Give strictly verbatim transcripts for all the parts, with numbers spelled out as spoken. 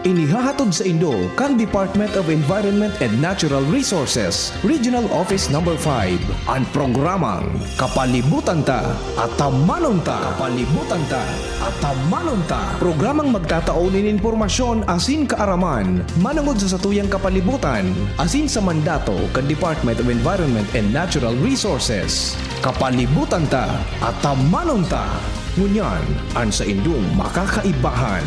Inihahatod sa indo kan Department of Environment and Natural Resources, Regional Office Number five, an programang Kapalibutan Ta, Atamanon Ta. Kapalibutan Ta, Atamanon Ta. Programang magtatao nin impormasyon asin kaaraman manongod sa satuyang kapalibutan asin sa mandato kan Department of Environment and Natural Resources. Kapalibutan Ta, Atamanon Ta. Ngunyan, an saindong makakaibahan.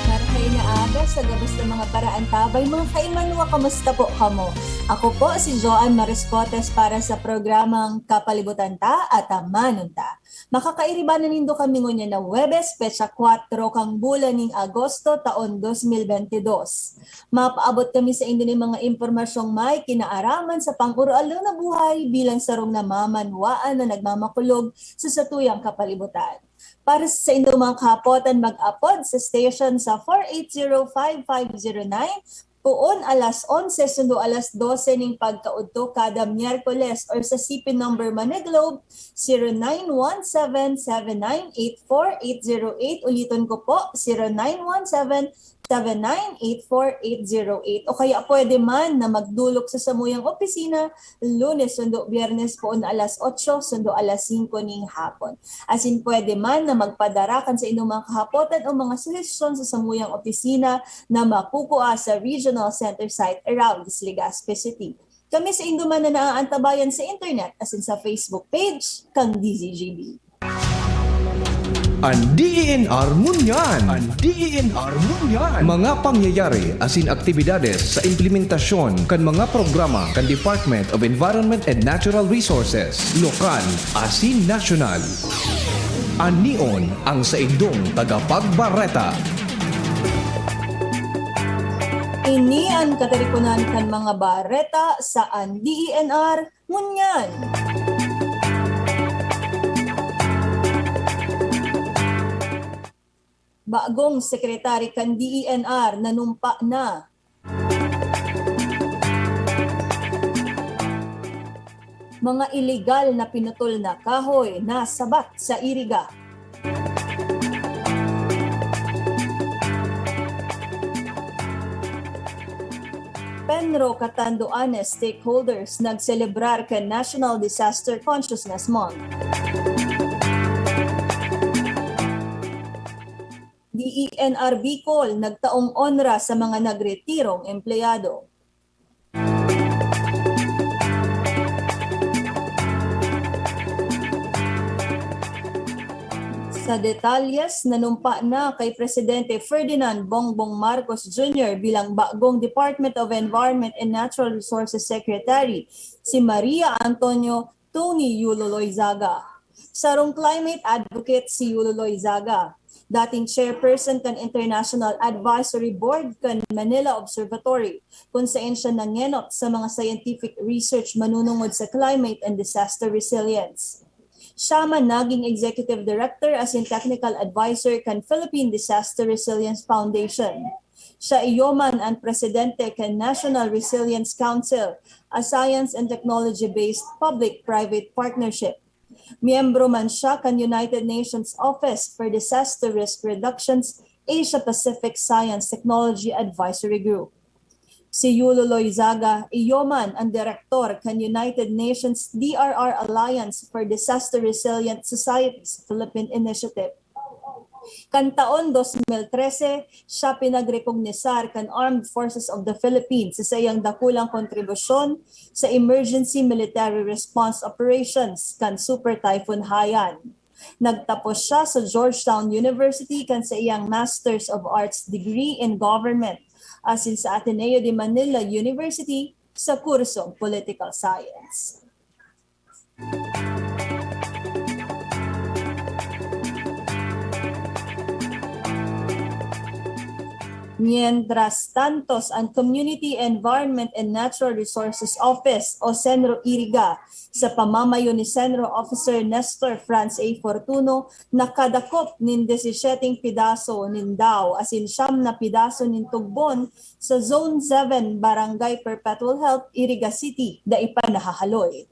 Maray na aga sa gabos na mga paraantabay, mga kaimanwa, kamusta po kamo? Ako po si Joanne Mariscotes para sa programang Kapalibutan Ta, Atamanon Ta. Makakairiba na nindo kami ngunyan na Huwebes, petsa kwatro kan bulan nin Agosto, taon dos mil bente dos. Mapaabot kami saindo nin mga impormasyong may kinaaraman sa pang-oroaldaw na buhay bilang sarong namamanwaan na nagmamakulog sa satuyang kapalibutan. Para sa saindong mga kahapotan, mag-apod sa station sa four eight zero five five zero nine, poon alas onse sundo alas dose ning pagkaudto kada Miyerkules, or sa C P number man na Globe, zero nine one seven seven nine eight four eight zero eight. Uliton ko po, zero nine one seven seven nine eight four eight zero eight. O kaya pwede man na magdolok sa samuyang opisina Lunes sundo Biyernes poon alas otso sundo alas singko ning hapon. Asin pwede man na magpadara kan saindong mga kahapotan o mga suhestyon sa samuyang opisina na makukua sa Regional Center Site around sa Legazpi City. Kami saindo man na naaantabayan sa internet asin sa Facebook page kan D Z G B. An D E N R ngunyan. An D E N R ngunyan. Mga pangyayari asin aktibidades sa implementasyon kan mga programa kan Department of Environment and Natural Resources, lokal asin nasyonal. Anion ang saindong tagapagbareta. Ini an katarikonan kan mga bareta sa an D E N R ngunyan. Bagong sekretary kan D E N R nanumpa na. Mga iligal na pinutol na kahoy nasabat sa Iriga. Penro Catanduanes stakeholders nagselebrar kan National Disaster Consciousness Month. D E N R Bicol nagtaong onra sa mga nagretirong empleyado. Sa detalyes, nanumpa na kay Presidente Ferdinand Bongbong Marcos Junior bilang bagong Department of Environment and Natural Resources Secretary si Maria Antonio Tony Yulo Loizaga. Sarong climate advocate si Yulo Loizaga, dating chairperson kan International Advisory Board kan Manila Observatory, kun saen siya nangenot sa mga scientific research manunungod sa climate and disaster resilience. Siya man naging executive director asin technical advisor kan Philippine Disaster Resilience Foundation. Siya iyo man an presidente kan National Resilience Council, a science and technology-based public-private partnership. Miyembro man siya kan United Nations Office for Disaster Risk Reduction's Asia Pacific Science Technology Advisory Group. Si Yulo Loizaga iyo man an direktor kan United Nations D R R Alliance for Disaster Resilient Societies Philippine Initiative. Kan taon dos mil trese, siya pinagrekognisar kan Armed Forces of the Philippines sa saiyang dakulang kontribusyon sa emergency military response operations kan Super Typhoon Haiyan. Nagtapos siya sa Georgetown University kan saiyang Masters of Arts degree in Government asin sa Ateneo de Manila University sa kursong Political Science. Mientras tantos, an Community Environment and Natural Resources Office o Senro Iriga, sa pamamayo ni Senro Officer Nestor Franz A. Fortuno, nakadakop nin disisyeteng pidaso nin daw asin siyam na pidaso nin tugbon sa Zone seven, Barangay Perpetual Health, Iriga City, dai pa nahahaloy.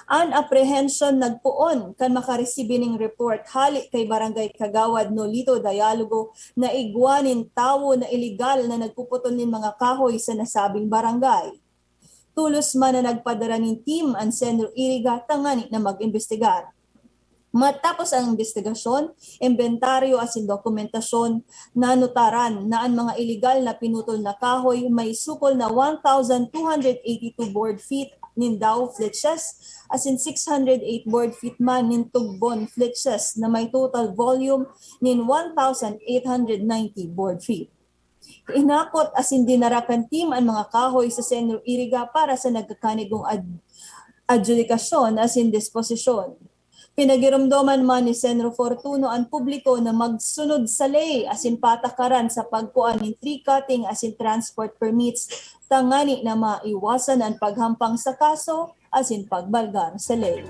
An apprehension nagpoon kan makaresibi nin report hale kay Barangay Kagawad Nolito Dialogo na igwa nin tawo na iligal na nagpuputol nin mga kahoy sa nasabing barangay. Tolos man na nagpadara nin team an Senro Iriga tangani na mag-imbestigar. Matapos ang imbestigasyon, imbentaryo asin dokumentasyon, nanotaran na an mga iligal na pinutol na kahoy may sukol na one thousand two hundred eighty-two board feet nin dao flitches asin six hundred eight board feet man nin tugbon flitches na may total volume nin one thousand eight hundred ninety board feet. Inakot asin dinara kan team an mga kahoy sa Senro Iriga para sa nagkakanigong ad- adjudikasyon asin disposisyon. Pinagiromdoman man ni Senro Fortuno an publiko na magsunod sa ley asin patakaran sa pagkua nin tree cutting asin transport permits tangani na maiwasan an paghampang sa kaso asin pagbalgar sa ley.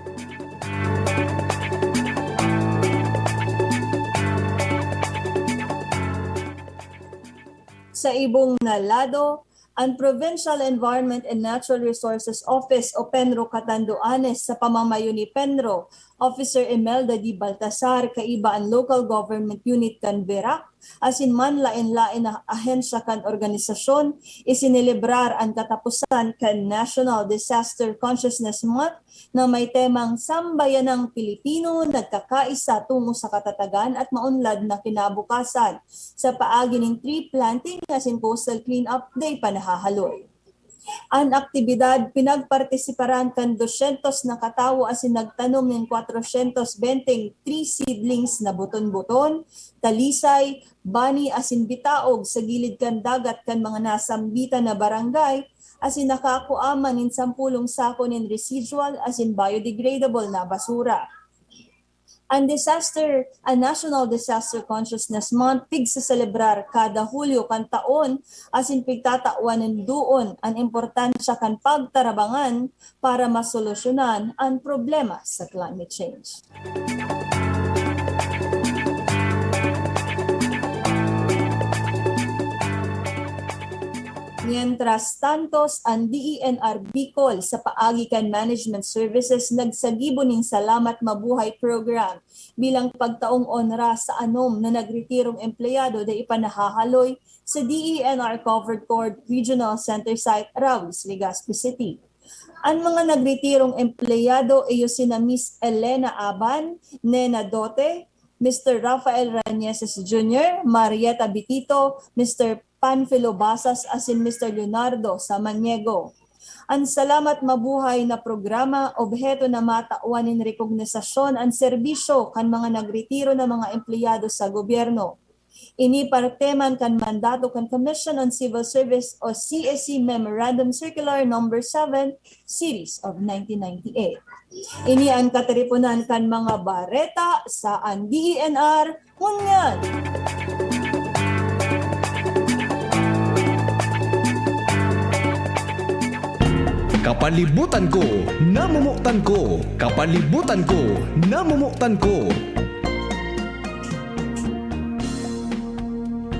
Sa ibong na lado, an Provincial Environment and Natural Resources Office o PENRO Catanduanes sa pamamayo ni PENRO Officer Imelda D. Baltasar kaiba an Local Government Unit kan BERAC asin manlaen-laen na ahensya kan organisasyon, isinelebrar an kataposan kan National Disaster Consciousness Month na may temang Sambayanang Pilipino, Nagkakaisa Tungo sa Katatagan at Maunlad na Kinabukasan sa paagi nin tree planting asin coastal cleanup day pa nahahaloy. An aktibidad pinagpartisiparan kan dosyentos na katawo asin nagtanom nin kwatrosyentos benteng tree seedlings na buton-buton, talisay, bani asin bitaog sa gilid kan dagat kan mga nasambitan na barangay asin nakakua man nin sampulong sako nin residual asin biodegradable na basura. An disaster, an National Disaster Consciousness Month pigseselebrar kada Hulyo kan taon asin pigtatawan nin duon an importansya kan pagtarabangan para masolusyonan an problema sa climate change. Mientras tanto, an D E N R Bicol sa paagi kan Management Services nagsagibo nin Salamat Mabuhay Program bilang pagtaong onra sa anom na nagretirong empleyado na ipanahahaloy sa D E N R Covered Court Regional Center Site, Rao's, Legazpi City. An mga nagretirong empleyado iyo sina Miss Elena Aban, Nena Dote, Mister Rafael Rañeses Junior, Marieta Bitito, Mister Panfilo Basas asin Mister Leonardo Samaniego. An Salamat Mabuhay na programa obheto na matawan nin rekognisasyon an serbisyo kan mga nagretiro na mga empleyado sa gobyerno. Ini parte man kan mandato kan Commission on Civil Service o C S C Memorandum Circular Number seven, Series of nineteen ninety-eight. Ini an katiriponan kan mga bareta sa an D E N R ngunyan. Kapalibutan ko, namomotan ko. Kapalibutan ko, namomotan ko.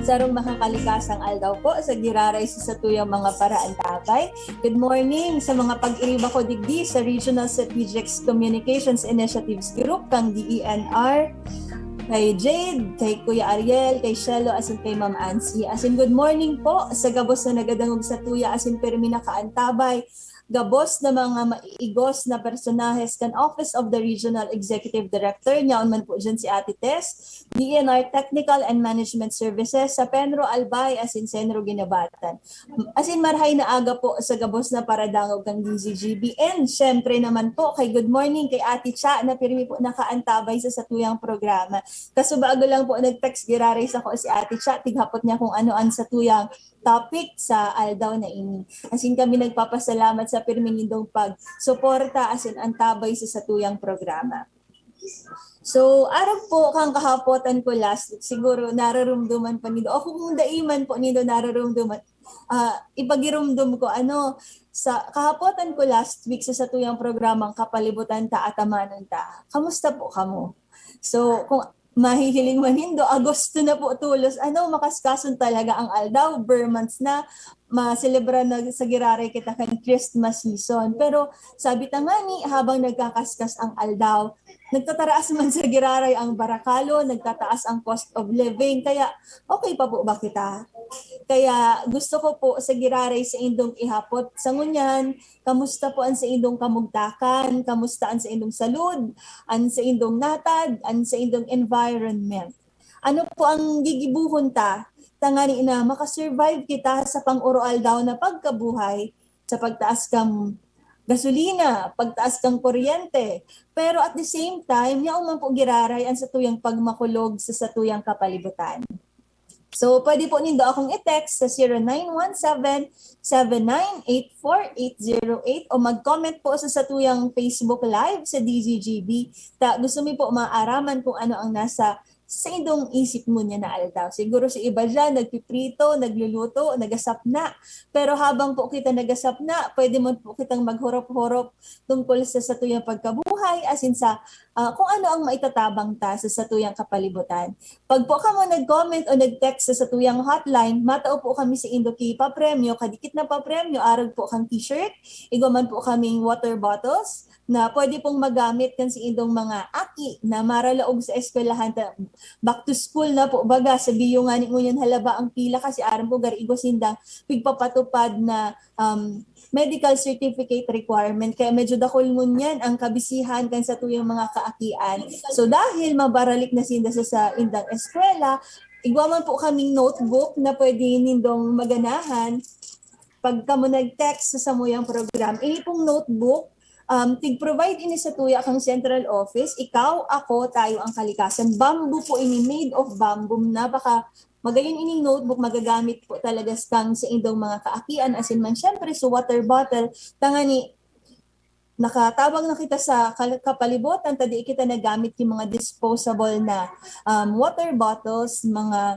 Sarong makakalikasang aldaw po sa giraray sa satuyang mga paraantabay. Good morning sa mga pag-iriba ko digdi sa Regional Strategic Communications Initiatives Group kan D E N R, kay Jade, kay Kuya Ariel, kay Shelo, asin kay Ma'am Ansi. Asin good morning po sa gabos na nagadangog sa tuya, asin permi nakaantabay. Gabos na mga maiigos na personahes kan Office of the Regional Executive Director, nyaon man po dyan si Ate Tess, D E N R Technical and Management Services, sa Penro Albay, asin Senro Ginabatan. Asin marhay na aga po sa gabos na paradangog kan D Z G B. And syempre naman po, kay good morning kay Ate Cha na pirmi po nakaantabay sa satuyang programa. Kaso bago lang po nag-text giraray sako si Ate Cha, tighapot niya kung ano ang satuyang topic sa aldaw na ini. Asin kami nagpapasalamat sa pirmi nindong pagsuporta asin antabay sa satuyang programa. So, arog po kan kahapotan ko last week, siguro nararumduman pa nindo. O kung dai man po nindo nararumduman, ah, ipagirumdom ko, ano, sa kahapotan ko last week sa satuyang programang Kapalibutan Ta, Atamanon Ta. Kamusta po kamo? So, kung mahihiling man nindo, Agosto na po tolos. Ano, makaskason talaga ang aldaw, ber months na. maselebra na sa giraray kita kan Christmas season. Pero sabi ta ngani, habang nagkakaskas ang aldaw, nagtataraas man sa giraray ang barakalo, nagtataas ang cost of living. Kaya okay pa po ba kita? Kaya gusto ko po sa giraray sa indong ihapot sa ngunyan, kamusta po ang sa indong kamugtakan, kamusta ang sa indong salud, ang sa indong natad, ang sa indong environment. Ano po ang gigibuhon ta? Tangani na makasurvive kita sa pang-oroaldaw na pagkabuhay, sa pagtaas kang gasolina, pagtaas kang kuryente. Pero at the same time, yaon man po giraray ang satuyang pagmakulog sa satuyang kapalibutan. So, pwede po nindo akong i-text sa zero nine one seven, seven nine eight four eight zero eight o mag-comment po sa satuyang Facebook Live sa D Z G B. Ta, gusto mi po maaraman kung ano ang nasa sa indong isip ngunyan na aldaw. Siguro si iba dyan, nagpiprito, nagluluto, nagasapna. Pero habang po kita nagasapna, pwede man po kitang maghorop-horop tungkol sa satuyang pagkabuhay, as in sa ah, kung ano ang maitatabang ta sa satuyang kapalibutan. Pag po kamo nag-comment o nag-text sa satuyang hotline, matao po kami sa indo ki papremyo, kadikit na papremyo, arog po kang t-shirt, igwa man po kaming water bottles, na pwede pong magamit kan sa indong mga aki na maralaog sa eskwelahan ta, back to school na po, baga, sa biyo nga ni ngunyan halaba ang pila kasi aram ko gari igwa sindang pigpapatupad na um, medical certificate requirement. Kaya medyo dakul ngunyan ang kabisihan kan satuyang mga kaakian. So dahil mabaralik na sinda sa, sa indang eskwela, igwa man po kaming notebook na pwede nindong maganahan pag kamo nag-text sa samuyang program. Ini pong notebook, um, tig-provide ini sa tuya kang central office. Ikaw, ako, tayo ang kalikasan. Bamboo po ini, made of bamboo. Napaka magayon ining notebook, magagamit po talaga kang sa indong mga kaakian, asin man syempre sa water bottle, tangani nakatabang na kita sa kal-, kapalibutan, ta di kita nagamit yung mga disposable na, um, water bottles, mga,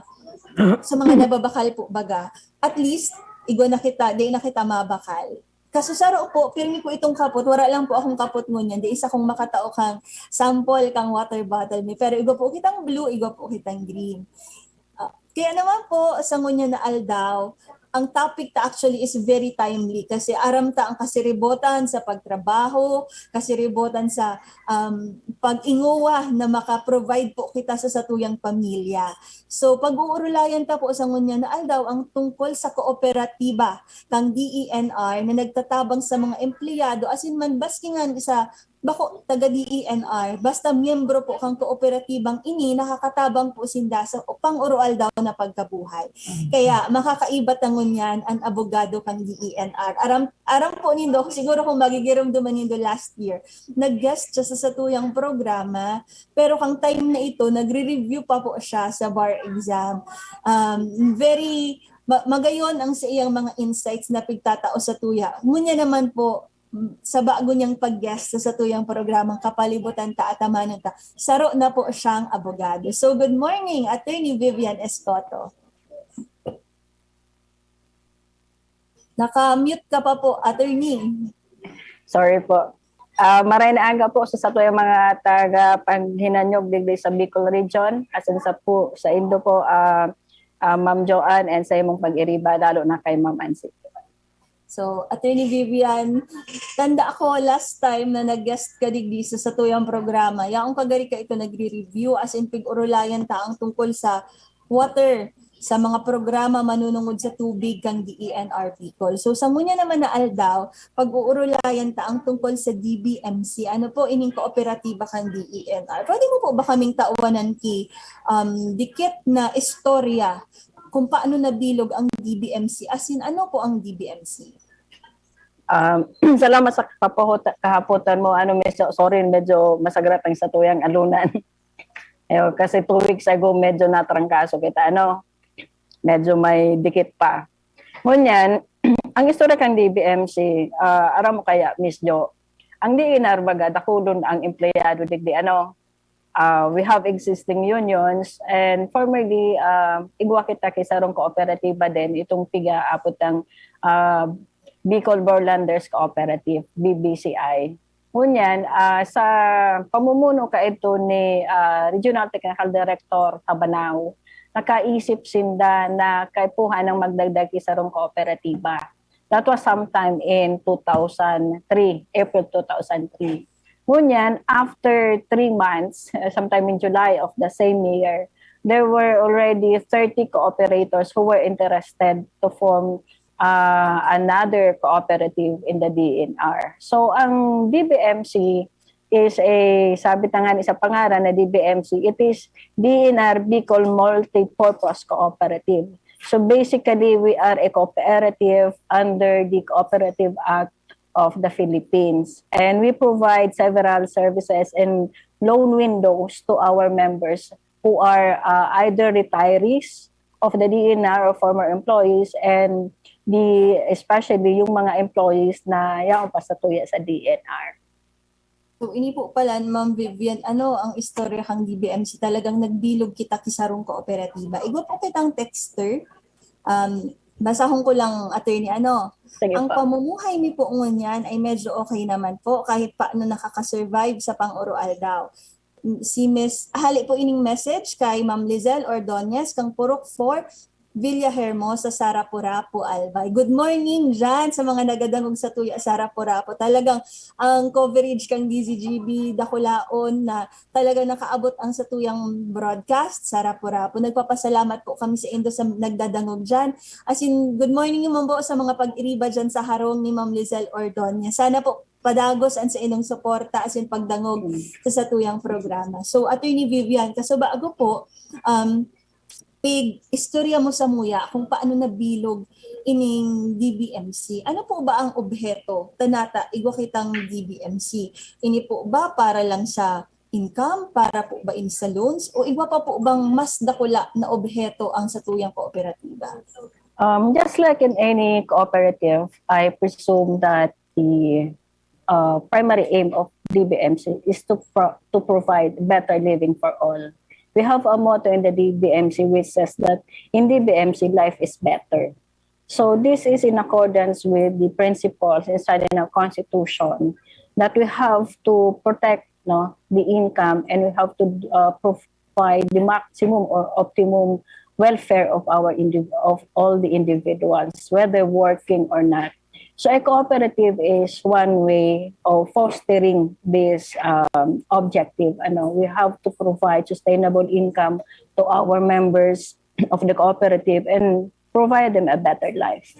sa mga nababakal po baga. At least, igwa na kita, di na kita mabakal. Kaso saro po, pirmi po itong kapot. Wala lang po akong kapot ngunyan. Di isa kong makatao kang sample kang water bottle mi. Pero igwa po kitang blue, igwa po kitang green. Ah, kaya naman po, sa ngunyan na aldaw, ang topic ta actually is very timely kasi aram ta ang kasiribotan sa pagtrabaho, kasiribotan sa, um, pag-inguwa na maka-provide po kita sa satuyang pamilya. So, pag-uurulayan ta po sa ngunyan na aldaw ang tungkol sa kooperatiba kang D E N R na nagtatabang sa mga empleyado, asin man baski nga sa bako taga D E N R, basta miyembro po kang kooperatibang ini, nakakatabang po sinda sa pang-uroaldaw na pagkabuhay. Kaya makakaiba ta ngunyan an abogado kang D E N R. Aram, aram po nindo, siguro kung magigiromdoman nindo last year, nag-guest siya sa satuyang programa, pero kang time na ito, nagre-review pa po siya sa bar exam. Um, very ma-, magayon ang sa iyang mga insights na pigtatao sa tuya. Ngunyan naman po, sa bago niyang pag-guest sa satuyang programang Kapalibutan Ta, Atamanon Ta, saro na po siyang abogado. So, good morning, Attorney Vivian Escoto. Naka-mute ka pa po, Attorney. Sorry po. Ah, maray na aga po sa satuyang mga taga-paghinanyog digdi sa Bicol Region, asin sa po, sa indo po, ah, ah, Ma'am Joanne, and sa imong pag-iriba, lalo na kay Ma'am Ansi. So, Attorney Vivian, tanda ako last time na nag-guest ka digdi sa satuyang programa, yaong kagari ka ito nagre-review, as in, pig-urulayan ta ang tungkol sa water, sa mga programa manunungod sa tubig kang D E N R Bicol. So, sa ngunyan naman na aldaw, pag-uurulayan ta ang tungkol sa D B M C. Ano po ining kooperatiba kang D E N R? Pwede mo po ba kaming tawanan ki, um, dikit na istorya kung paano nabilog ang D B M C? As in, ano po ang D B M C? Um, salamat sa kapahuta-, kahapotan mo. Ano, medyo, sorry, medyo masagrat ang satuyang alunan. Ayun, kasi two weeks ago, medyo natrangkaso kita, ano? Medyo may dikit pa. Ngunyan, ang istorya kang D B M C, ah, aram mo kaya, Miss Jo, ang D E N R baga, dakulon ang empleyado digdi, ano? Ah, we have existing unions and formerly, ah, igwa kita ki sarong kooperatiba din, itong piga-apot ang, ah, Bicol Borlanders Cooperative, B B C I. Ngunyan, ah, sa pamumuno kaidto ni, ah, Regional Technical Director Tabanao, nakaisip sinda na kaipuhan ang magdagdag ki sarong kooperatiba. That was sometime in two thousand three, April two thousand three. Ngunyan, after three months, uh, sometime in July of the same year, there were already thirty cooperators who were interested to form uh, another cooperative in the D N R. So, ang D B M C is a, sabi ta nga ni sa pangaran na D B M C, it is D N R Bicol Multipurpose Cooperative. So, basically, we are a cooperative under the Cooperative Act of the Philippines. And we provide several services and loan windows to our members who are uh, either retirees of the D N R or former employees, and the, especially yung mga employees na yaon pa sa tuya sa D N R. So, ini po pala, Ma'am Vivian, ano ang istorya kang D B M C? Talagang nagbilog kita ki sarong kooperatiba. Igwa po kitang texter. Um, basahon ko lang, attorney, ano. Sige Ang po. Pamumuhay mi po ngunyan ay medyo okay naman po, kahit paano nakaka-survive sa pang-oroaldaw. Si Miss, hali po ining message kay Ma'am Lizelle Ordonez, kang Purok four, Villa Hermosa, Sarapu-Rapu, Albay. Good morning dyan sa mga nagadangog sa tuya, Sarapu-Rapu. Talagang ang coverage kang D Z G B, dakulaon na talagang nakaabot ang sa tuyang broadcast, Sarapu-Rapu. Nagpapasalamat po kami sa indo sa nagdadangog dyan. As in, good morning naman po sa mga pag-iriba dyan sa harong ni Ma'am Lizelle Ordonez. Sana po padagos ang sa inyong suporta as in pagdangog sa satuyang programa. So, Attorney Vivian, kaso bago po, um, pig istorya mo sa muya kung paano nabilog ining D B M C. Ano po ba ang obheto? Tanata, igwa kitang D B M C. Ini po ba para lang sa income? Para po ba in sa loans? O igwa pa po bang mas dakula na obheto ang satuyang kooperatiba? Um, just like in any cooperative, I presume that the uh, primary aim of D B M C is to pro- to provide better living for all. We have a motto in the D B M C which says that in D B M C, life is better. So this is in accordance with the principles inside in our constitution that we have to protect, no, the income, and we have to uh, provide the maximum or optimum welfare of our indiv- of all the individuals, whether working or not. So a cooperative is one way of fostering this um, objective. Ano, we have to provide sustainable income to our members of the cooperative and provide them a better life.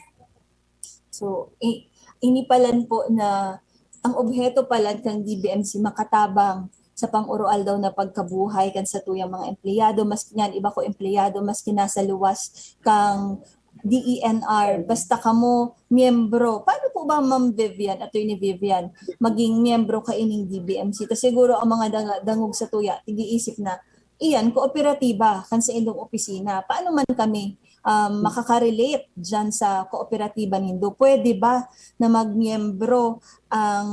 So, i- ini palan po na ang obheto palan kang D B M C makatabang sa pang-oroaldaw na pagkabuhay kan satuyang mga empleyado, maski ngan iba ko empleyado, maski nasa luwas kang D E N R, basta kamo miyembro. Paano po ba, Ma'am Vivian, Attorney Vivian, maging miyembro ka ining D B M C? Ta siguro ang mga danga- dangog sa tuya, tigiisip na, iyan, kooperatiba kan sa indong opisina. Paano man kami um, makaka-relate dyan sa kooperatiba nindo? Pwede ba na magmiyembro ang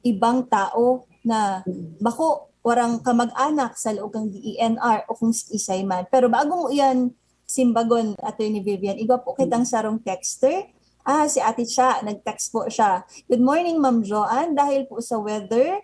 ibang tao na bako warang kamag-anak sa loob ng D E N R o kung isay man? Pero bago mo iyan simbagon, Attorney Vivian, igwa po kitang sarong texter. Ah, si Ate Cha, nag-text po siya. Good morning, Ma'am Joanne. Dahil po sa weather,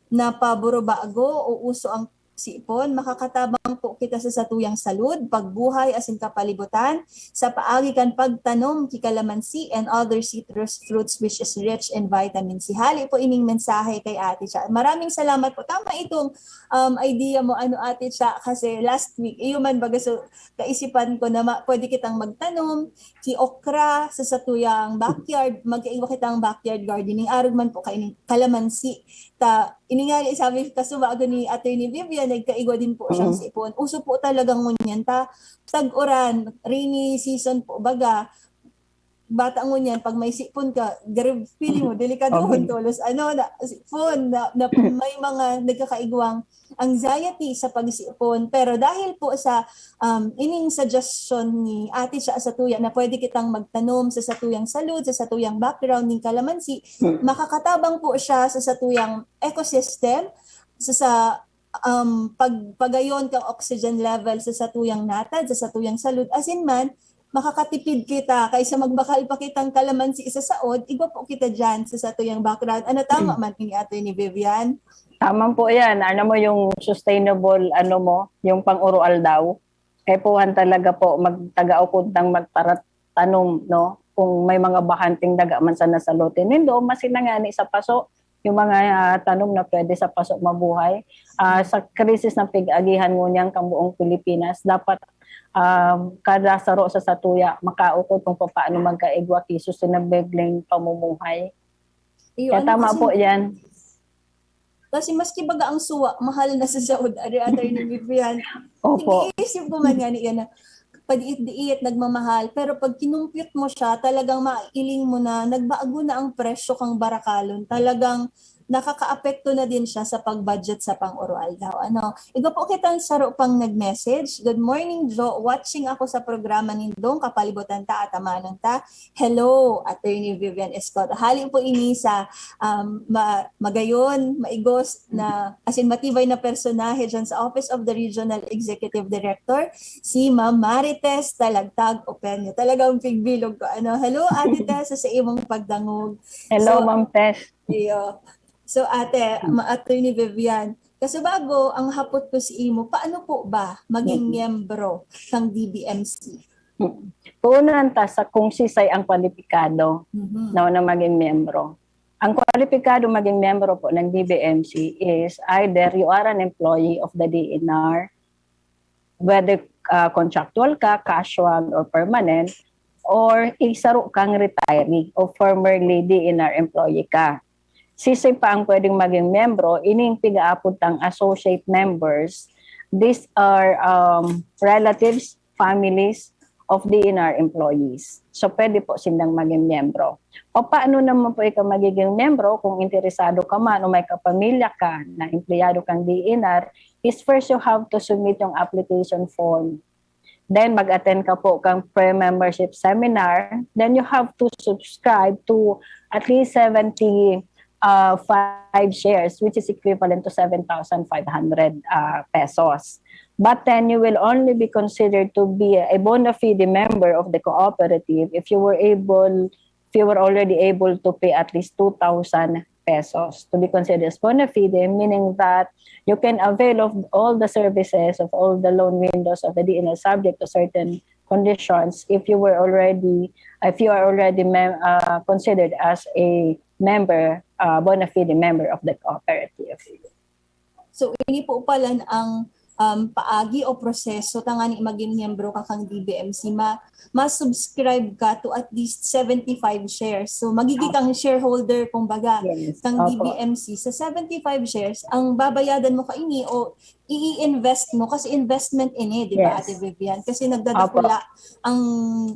na paburo bago o uso ang sipon, makakatabang po kita sa satuyang salud, pagbuhay asin kapalibutan sa paagi kan pagtanom ki kalamansi and other citrus fruits which is rich in vitamin C. Hali po ining mensahe kay Ate Cha. Maraming salamat po. Tama itong um, idea mo, ano, Ate Cha, kasi last week, iyo man baga, so, kaisipan ko na ma- pwede kitang magtanom ki okra sa satuyang backyard, magkaiwa kitang backyard gardening. Arog man po kaining kalamansi. Ta, ini nga sabi, kasubago ni Attorney Vivian, nagkaigwa din po siyang Mhm. sipon. Uso po talaga ngunyan ta, tag-uran, rainy season po, baga, bata ngunyan, pag may sipon ka, garib, feeling mo, delikadohon Okay. tolos, ano, na, sipon, na, na may mga nagkakaigwang anxiety sa pagsipon. Pero dahil po sa um, ining suggestion ni Ate Cha sa tuya na pwede kitang magtanom sa satuyang salud, sa satuyang background ning kalamansi, Hmm. makakatabang po siya sa satuyang ecosystem, sa, sa um, pag, pagayon kang oxygen level sa satuyang natad, sa satuyang salud. Asin man, makakatipid kita kaysa magbakal pa kitang kalamansi sa saod, igwa po kita dyan sa satuyang background. Ano, tama man ini, Attorney Vivian? Tama po yan. Ano mo yung sustainable, ano mo, yung pang-oroaldaw? kaipuhan talaga po magtaga o kuntang magparatanom, no? Kung may mga bahanting daga man sana sa lote nindo, mas hinangani sa paso, yung mga, ah, tanom na pwede sa paso mabuhay. Ah, sa krisis na pig-agihan ngunyan kang buong Pilipinas, dapat, ah, kada saro sa satuya makaukod kung paano magkaigwa ki sustainable pamumuhay. Iyo, Kaya ano tama kasi po yan. Kasi maski baga ang suwa, mahal na sa Saud, ari, Attorney Vivian. Opo. Iniisip ko man nga ni yan na padiit-diit, nagmamahal. Pero pag kinumpyut mo siya, talagang mailing mo na, nagbago na ang presyo kang barakalon. Talagang nakakaapekto na din siya sa pag-budget sa pang-oroaldaw. Ano? Iga po kitang saro pang nag-message. "Good morning, Jo. Watching ako sa programa nindong kapalibutan ta, atamanon ta." Hello, Attorney Vivian Escoto. Hali po ini sa, um, ma-, magayon, maigos na, as in, matibay na personahe dyan sa Office of the Regional Executive Director, si Ma'am Marites Talagtag Opeña. Talagang pigbilog ko. Ano, hello, Ate Tess, sa imong pagdangog. Hello, So, Ma'am Tess. Iyo. So, ate, ma-, Attorney Vivian, kasi bago, ang hapot ko sa imo, paano po ba maging Mm. miyembro ng D B M C? Mm. Puunan ta sa kung sisay ang kwalipikado Mhm. no, na maging miyembro. Ang kwalipikado maging miyembro po ng D B M C is either you are an employee of the D E N R, whether, ah, contractual ka, casual or permanent, or isaro kang retiree o formerly D E N R employee ka. Sisay pa ang pwedeng maging miyembro, ining pigaapod tang associate members. These are, um, relatives, families of D E N R employees. So, pwede po sindang maging miyembro. O paano naman po ikaw magiging miyembro kung interesado ka man o may kapamilya ka na empleyado kang D E N R, is first you have to submit yung application form. Then, mag-attend ka po kang pre-membership seminar. Then, you have to subscribe to at least seventy, uh, five shares, which is equivalent to seven thousand five hundred, uh, pesos. But then, you will only be considered to be a bona fide member of the cooperative if you were able, if you were already able to pay at least two thousand pesos to be considered as bona fide, meaning that you can avail of all the services of all the loan windows of the D E N R subject to certain conditions if you were already, if you are already mem-, uh, considered as a member, uh, bona fide member of the cooperative. So, ini po pala ang, um, paagi o proseso tangani maging miyembro ka kang D B M C. Ma-, ma-subscribe ka to at least seventy-five shares. So, magiging Opo. kang shareholder, kumbaga, Yes. kang Opo. D B M C. Sa seventy-five shares, ang babayadan mo kaini o i-invest mo, kasi investment ini, di ba, Yes. Ate Vivian? Kasi nagdadakula Opo. ang,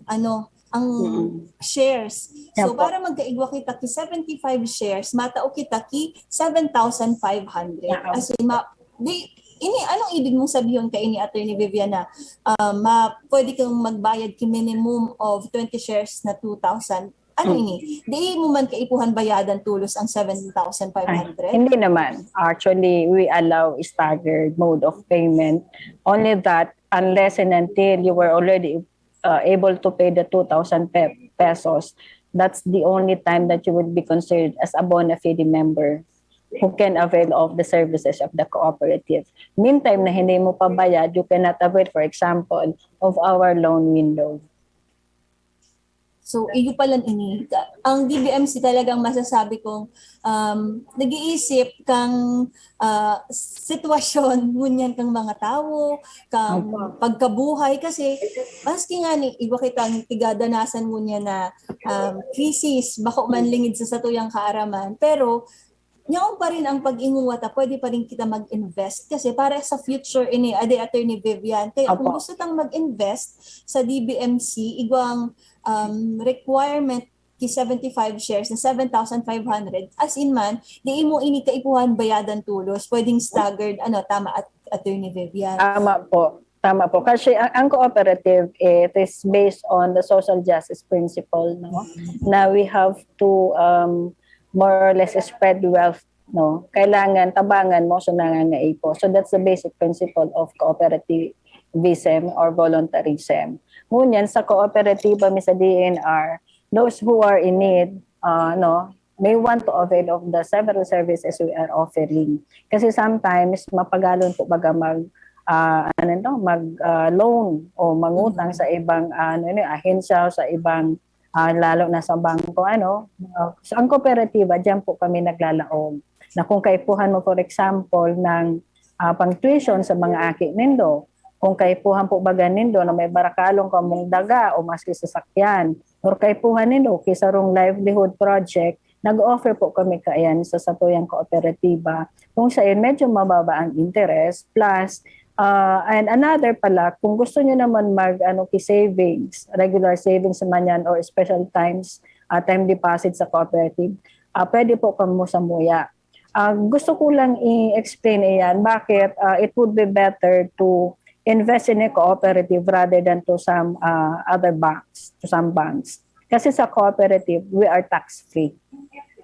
ano, ang Mm. shares. So, Opo. para magkaigwa kita ki seventy-five shares, matao kita ki seven thousand five hundred. Yeah. As in, ma-, di, ini, anong ibig mong sabihin kaini, Attorney Vivian, na, ah, ma-, pwede kang magbayad ki minimum of twenty shares na two thousand? Ano Mm. ini? Di mo man kaipuhan bayadan tolos ang seven thousand five hundred? Ay, hindi naman. Actually, we allow staggered mode of payment. Only that, unless and until you were already, uh, able to pay the two thousand pe-, pesos, that's the only time that you would be considered as a bona fide member who can avail of the services of the cooperative. Meantime na hindi mo pa bayad, you cannot avail, for example, of our loan window. So, iyo pala ini. Ang D B M C talagang masasabi kong, um, nag-iisip kang, ah, sitwasyon ngunyan kang mga tawo, kang Opo. pagkabuhay. Kasi, maski nga ni, iba kitang tigadanasan ngunyan na, um, krisis, bako man lingid sa satuyang kaaraman. Pero, yaon pa rin ang pag-ingon wata, pwede pa rin kita mag-invest. Kasi para sa future ini, ade, Attorney Vivian. Kaya kung Opo. gusto tang mag-invest sa D B M C, igwang, um, requirement ki seventy-five shares na seven thousand five hundred, as in man, di mo ini kaipuhan bayadan tolos, pwedeng staggered, ano, tama, at Attorney Vivian? Tama po. Tama po. Kasi ang, ang cooperative, it is based on the social justice principle, no? Mm. Na we have to, um, more or less spread wealth, no? Kailangan tabangan mo sa nangangaipo. So that's the basic principle of cooperativism or voluntarism. Ngunyan, sa kooperatiba mi sa D E N R, those who are in need, uh, no, may want to avail of the several services we are offering. Kasi sometimes, mapagalon po baga mag, ah, ano 'to, mag, ah, loan o mangutang sa ibang, ah, ano 'yun, ahensya o sa ibang, ah, lalo na sa bangko, ano. Ah, so ang kooperatiba, diyan po kami naglalaog. Na kung kaipuhan mo, for example, ng, ah, pang-tuition sa mga aki nindo, kung kaipuhan po baga nindo na may barakalon kamong daga o maski sasakyan, or kaipuhan nindo ki sarong livelihood project, nag-offer po kami kaiyan sa satuyang kooperatiba, kung sain medyo mababa ang interest, plus, ah, and another pala, kung gusto nyo naman mag, ano, ki savings, regular savings man yan or special times, ah, time deposit sa cooperative, ah, pwede po kamo samuya. Ah, gusto ko lang i-explain iyan, bakit, ah, it would be better to invest in a cooperative rather than to some, ah, other banks, to some banks. Kasi sa cooperative, we are tax-free.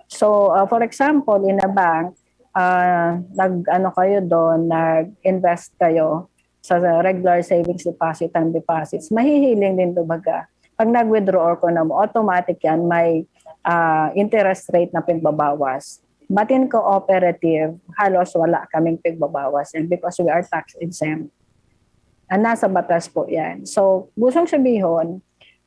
So, ah, for example, in a bank, ah, nag-ano kayo doon, nag-invest kayo sa regular savings deposit and deposits, mahihiling din, kumbaga. Pag nag-withdraw or kung ano, automatic yan, may, ah, interest rate na pigbabawas. But in cooperative, halos wala kaming pigbabawas yan because we are tax exempt. Ah, nasa batas po yan. So, gustong sabihon,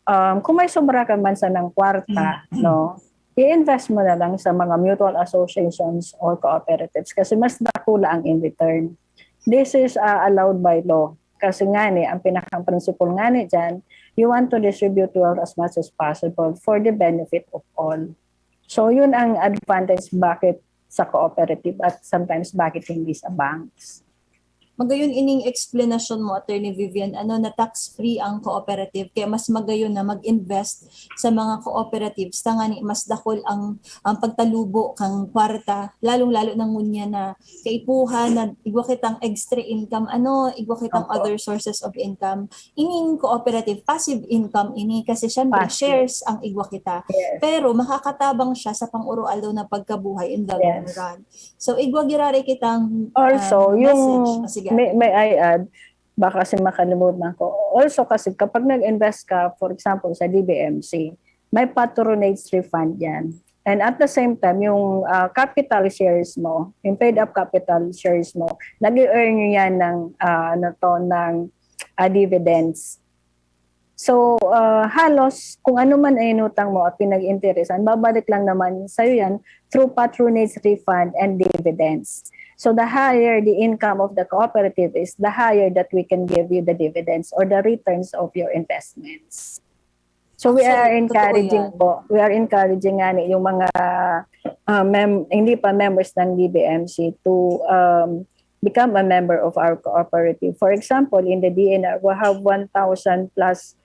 um, kung may sobra ka man sanang kwarta, no, i-invest mo na lang sa mga mutual associations or cooperatives kasi mas dakula ang in return. This is, ah, allowed by law. Kasi nga ni, ang pinaka-principle nga ni dyan, you want to distribute wealth as much as possible for the benefit of all. So, yun ang advantage bakit sa cooperative at sometimes bakit hindi sa banks. Magayon ining explanation mo, Attorney Vivian, ano, na tax-free ang cooperative, kaya mas magayon na mag-invest sa mga cooperatives, tangani mas dakol ang, ang pagtalubo kang kwarta, lalong-lalo na ngunyan na kaipuhan na igwa kitang extra income, ano, igwa kitang Opo. Other sources of income. Ining cooperative, passive income ini kasi syempre Passive. Shares ang igwa kita. Yes. Pero makakatabang siya sa pang-uro-aldaw na pagkabuhay in the long Yes. Run. So, igwa giraray kitang, Also, um, yung, message. Ah, sige. may, may I add, baka kasi makalimutan ko. Also kasi kapag nag-invest ka, for example, sa D B M C, may patronage refund yan. And at the same time, yung, ah, capital shares mo, yung paid up capital shares mo, nag-earn nyo yan ng, ah, ano to, ng, ah, dividends. So, ah, halos kung ano man ang inutang mo at pinag-interesan, babalik lang naman sa'yo yan through patronage refund and dividends. So, the higher the income of the cooperative is, the higher that we can give you the dividends or the returns of your investments. So, we Actually, are totoo encouraging yan. po. We are encouraging nga ni yung mga, ah, mem- hindi pa members ng D B M C to, um, become a member of our cooperative. For example, in the D N R, we have one thousand plus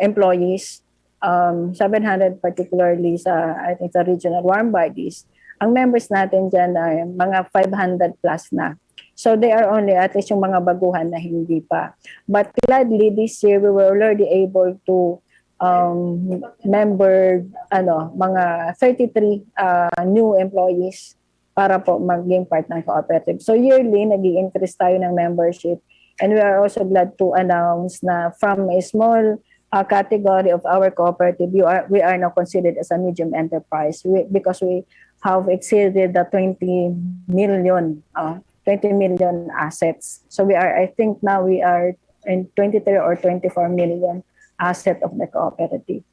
employees, um, seven hundred particularly sa, I think, sa regional warm bodies. Ang members natin dyan ay mga five hundred plus na. So they are only, at least yung mga baguhan na hindi pa. But gladly, this year, we were already able to, um, member, ano, mga thirty-three, ah, new employees para po maging part ng cooperative. So yearly, nag increase tayo ng membership. And we are also glad to announce na from a small, ah, category of our cooperative, you are, we are now considered as a medium enterprise we, because we have exceeded the twenty million, ah, twenty million assets. So we are, I think now we are in twenty-three or twenty-four million asset of the cooperative.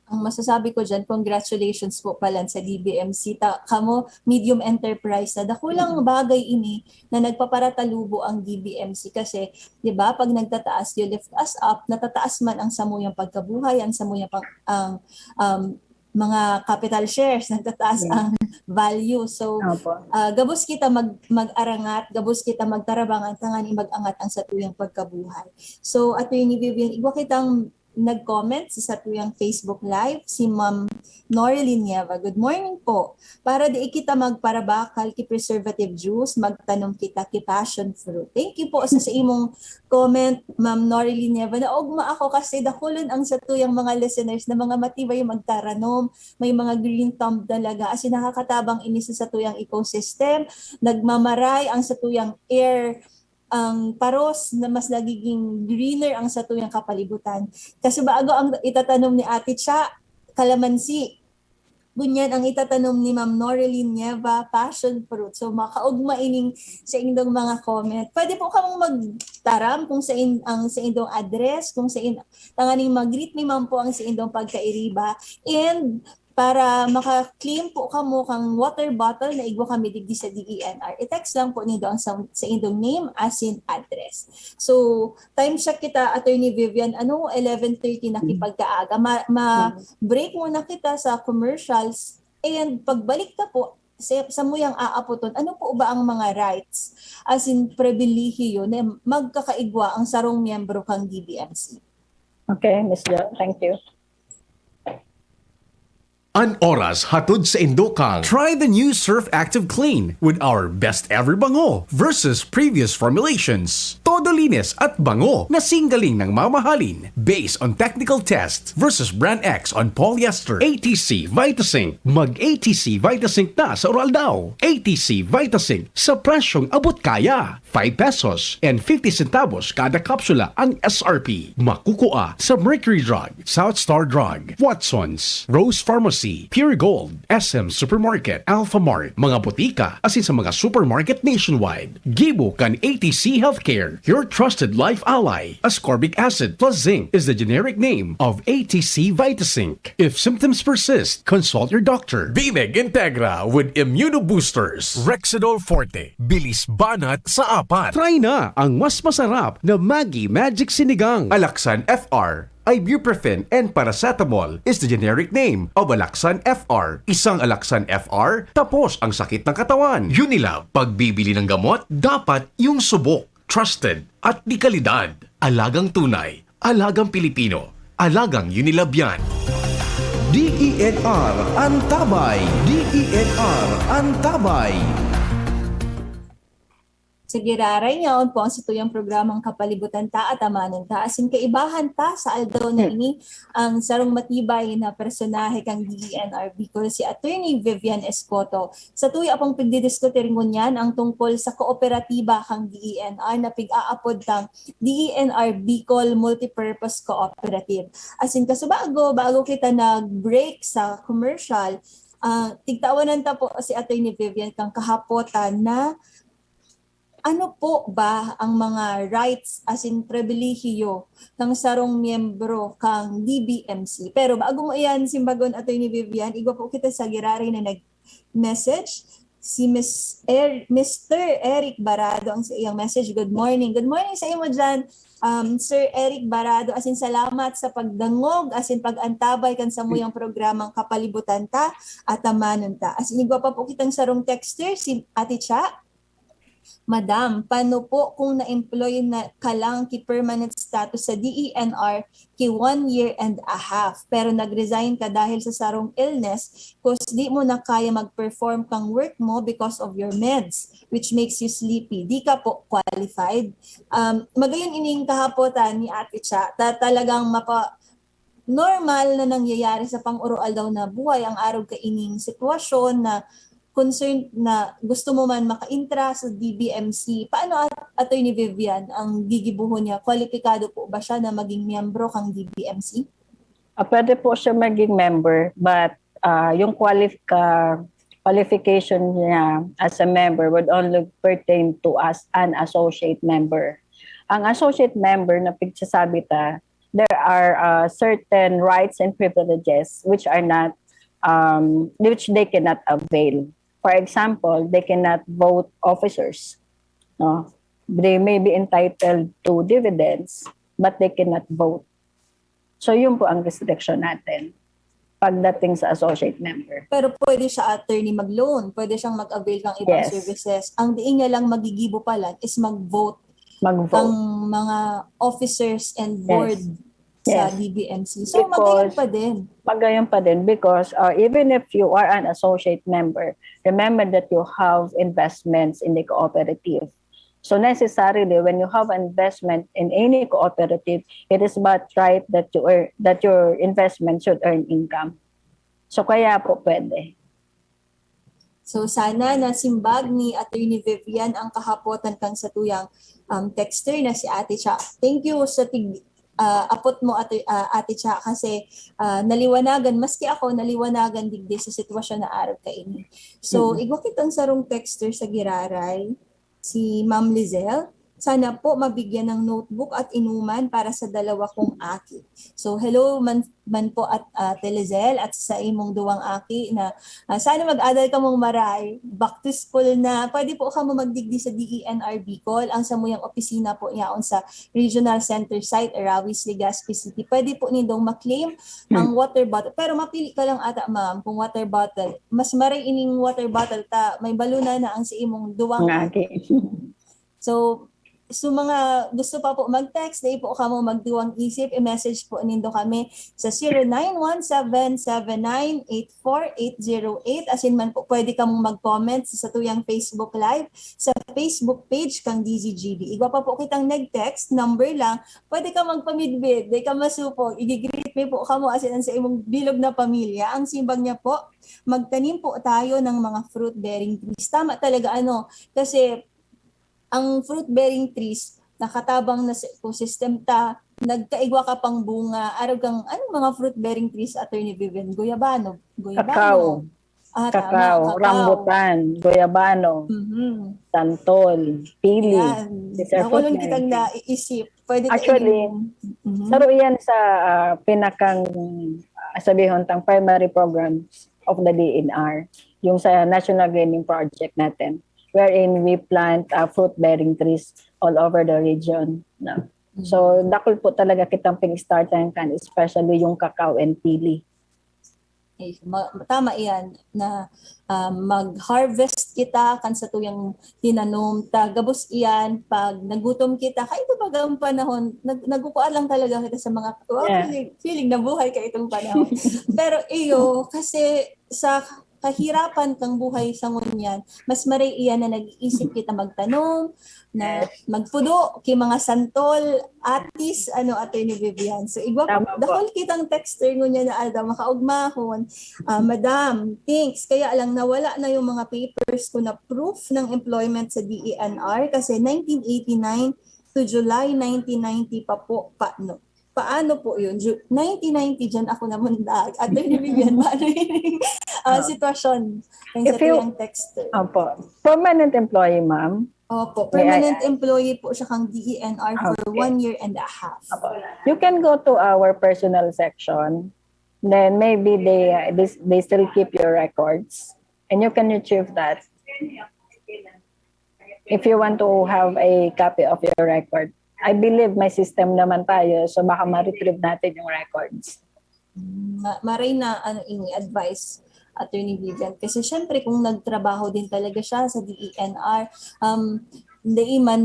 Ang masasabi ko dyan, congratulations po pala sa D B M C. Ta, kamo, medium enterprise na. Dakulang bagay ini na nagpaparatalubo ang D B M C kasi, di ba, pag nagtataas, you lift us up, natataas man ang samuyang pagkabuhay, ang samuyang pag, ang, um, mga capital shares, nagtataas Yes. Ang value. So, Opo. ah, gabos kita mag, mag-arangat, gabos kita magtarabang, ang tangani mag-angat ang satuyang pagkabuhay. So, ato yung ibibigyan, igwa kitang nag-comment sa satuyang Facebook Live, si Ma'am Norly Nieva. Good morning po. Para di kita magparabakal ki preservative juice, magtanom kita ki passion fruit. Thank you po sa, sa imong comment, Ma'am Norly Nieva. Naugma ako kasi dakulon ang satuyang mga listeners na mga matibay magtaranom. May mga green thumb talaga. As in, nakakatabang ini sa satuyang ecosystem. Nagmamaray ang satuyang air, ang paros na mas nagiging greener ang satuyang kapalibutan. Kasi bago ang itatanom ni Ate Cha, kalamansi. Ngunyan ang itatanom ni Ma'am Noreline Nieva, passion fruit. So, makaugma ining sa indong mga comment. Pwede po kamong magtaram kung sa in, ang sa indong address, kung sa in, tanganing mag-greet ni Ma'am po ang sa indong pagkairiba. And para maka-claim po kamo kang water bottle na igwa kami digdi sa D E N R. I-text lang po nindo ang sa, sa indong name as in address. So, time check kita, Attorney Vivian. Ano, eleven thirty na kipagkaaga. Ma, ma, break muna kita sa commercials. And pagbalik ta po, sa, sa muyang aapoton, ano po ba ang mga rights, as in, pribilehiyo na magkakaigwa ang sarong miyembro kang D B M C? Okay, Miss Jo, thank you. An oras hatod sa indokang. Try the new Surf Active Clean with our best ever bango versus previous formulations. Todo linis at bango na singgaling ng mamahalin based on technical test versus brand X on polyester. A T C Vitasync. Mag A T C Vitasync na sa Uraldaw. A T C Vitasync sa presyong abot kaya. Five pesos and fifty centavos kada kapsula ang S R P. Makukua sa Mercury Drug, South Star Drug, Watson's, Rose Pharmacy, Pure Gold, S M Supermarket, Alpha Mart, mga botika, asin sa mga supermarket nationwide. Gibo kan A T C Healthcare, your trusted life ally. Ascorbic acid plus zinc is the generic name of A T C Vitasync. If symptoms persist, consult your doctor. Bimeg Integra with Immunoboosters. Rexidol Forte. Bilis banat sa apat. Try na ang mas masarap na Maggi Magic Sinigang. Alaxan F R, ibuprofen and paracetamol is the generic name of Alaxan F R. Isang Alaxan F R, tapos ang sakit ng katawan. Unilab, pagbibili ng gamot, dapat yung subok, trusted, at di kalidad. Alagang tunay, alagang Pilipino, alagang Unilab yan. D E N R Antabay. D E N R Antabay. Sa giraray niyaon po ang satuyang programang Kapalibutan Ta at Amanon Ta. Asin kaibahan ta sa aldaw na ini ang sarong matibay na personahe kan D E N R Bicol, si Attorney Vivian Escoto. Sa tuya pong pagdidiskutir ngunyan ang tungkol sa kooperatiba kan D E N R na pig-aapod kang D E N R Bicol Multipurpose Cooperative. Asin kasubago, bago kita nag-break sa commercial, uh, tigtawanan ta po si Attorney Vivian kang kahapotan na ano po ba ang mga rights asin pribilehiyo ng sarong miyembro kang D B M C? Pero bago mo iyan simbagon, Attorney Vivian, igwa po kita sa giraray na nag-message, si Miss Er, Mister Eric Barado ang sa iyang message. Good morning. Good morning sa imo dyan, um, Sir Eric Barado. Asin salamat sa pagdangog, asin pag-antabay kan samuyang programang Kapalibutan Ta at Amanon Ta. Asin igwa pa po kitang sarong texter, si Ate Cha. Madam, paano po kung na-employ na ka lang ki permanent status sa D E N R ki one year and a half, pero nag-resign ka dahil sa sarong illness, cause di mo na kaya mag-perform kang work mo because of your meds, which makes you sleepy. Di ka po qualified. Um, magayon ining kahapotan ni Ate Cha, ta talagang mapa, normal na nangyayari sa pang-oroaldaw na buhay ang arog kaining sitwasyon na concerned na gusto mo man makaintra sa D B M C. Paano, At-, Attorney Vivian, ang gigibuhon niya? Kwalipikado po ba siya na maging miyembro kang D B M C? Ah, pwede po siya maging member, but ah, yung qualif- ka- qualification niya as a member would only pertain to as an associate member. Ang associate member na pagsasabi ta, there are uh, certain rights and privileges which are not um, which they cannot avail. For example, they cannot vote officers. No? They may be entitled to dividends, but they cannot vote. So yun po ang restriction natin pagdating sa associate member. Pero pwede siya, attorney, mag-loan, pwede siyang mag-avail ng ibang Yes. services. Ang diin niya lang magigibo pa lang is mag-vote ng Mag-vote. mga officers and Yes. board sa Yes. D B M C. So, Because- magayon pa din. Magayon pa din because uh, even if you are an associate member, remember that you have investments in the cooperative. So necessarily, when you have investment in any cooperative, it is but right that you earn, that your investment should earn income. So kaya po pwede. So sana nasimbag ni Attorney Vivian ang kahapotan kan satuyang um, texter na si Ate Cha. Thank you sa tig ah, apot mo, Ate, ah, Ate Cha, kasi, ah, naliwanagan, maski ako, naliwanagan digdi sa sitwasyon na arog kaini. So, Mm. igwa kitang sarong texter sa giraray, si Ma'am Lizelle. Sana po mabigyan ng notebook at inuman para sa dalawa kong aki. So, hello man, man po at, ah, Ate Lizelle at sa imong duwang aki na, ah, sana mag-adal kamong maray. Back to school na. Pwede po kamo magdigdi sa D E N R Bicol. Ang samuyang opisina po yaon sa Regional Center Site, Aravis, Legazpi City. Pwede po nindong ma-claim ang water bottle. Pero mapili ka lang ata, ma'am, kung water bottle. Mas maray ining water bottle ta, may baluna na ang sa imong duwang Mga aki. So, so mga gusto pa po mag-text, dai po kamo magduwang isip, i-message po nindo kami sa zero nine one seven seven nine eight four eight zero eight. Asin man po, pwede kamong mag-comment sa satuyang Facebook Live, sa Facebook page kang D Z G B. Igwa pa po kitang nag-text, number lang, pwede ka magpamidbid, dai ka masupog, igigreet mi po kamo, asin ang sa imong bilog na pamilya. Ang simbag niya po, magtanim po tayo ng mga fruit-bearing trees. Tama talaga, ano, kasi ang fruit-bearing trees, nakatabang na sa ecosystem ta, nagkaigwa ka pang bunga, arog kang, anong mga fruit-bearing trees, Attorney Vivian? Guyabano? Guyabano? Kakao. Ah, Kakao, tama, rambutan, guyabano, Mhm. santol, pili. Yan. These are Nakulong fruit kitang bearing. Naiisip. Pwede ta Actually, ining- Mhm. saro iyan sa ah, pinakang, ah, sabihon tang primary programs of the D N R, yung sa National Greening Project natin, wherein we plant ah, fruit-bearing trees all over the region. No? So, dakul po talaga kitang pin-start kan, especially yung kakao and pili. Eh, ma- tama iyan na, ah, mag-harvest kita kan satuyang tinanom ta. Gabos iyan, pag nagutom kita, kaya ito bagang panahon, nag nagkukuha lang talaga kita sa mga, "Wow, Yeah. feeling, feeling na buhay ka itong panahon." Pero iyo, kasi sa kahirapan kang buhay sa ngunyan, mas maray iyan na nag-iisip kita magtanom, na Yes. magpudo ki mga santol, atis, ano, Attorney Vivian. So, igwa po, Tama po. Dakul kitang texter ngunyan na aldaw, makaugmahon. Ah, Madam, thanks. Kaya lang, nawala na yung mga papers ko na proof ng employment sa D E N R kasi nineteen eighty-nine to July nineteen ninety pa po. Paano? Paano po yun? Ju- nineteen ninety, dyan ako namundag. Attorney Vivian, paano yung ah, Ah. sitwasyon ng If you- satuyang texter? Opo. Permanent employee, ma'am. Opo, May I permanent add? Employee po siya kang D E N R for Okay. One year and a half. Opo. You can go to our personnel section. Then maybe they, uh, they, they still keep your records. And you can retrieve that if you want to have a copy of your record. I believe may system naman tayo, so baka ma-retrieve natin yung records. Ma- maray na ano ini advice, Attorney Vivian. Kasi syempre, kung nagtrabaho din talaga siya sa D E N R, um, hindi man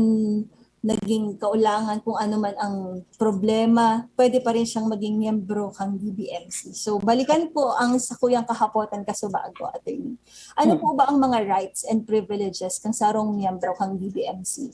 naging kaulangan kung ano man ang problema, pwede pa rin siyang maging miyembro kang D B M C. So, balikan po ang sakuyang kahapotan kasubago, Attorney. Ano Hmm. po ba ang mga rights and privileges kang sarong miyembro kang D B M C?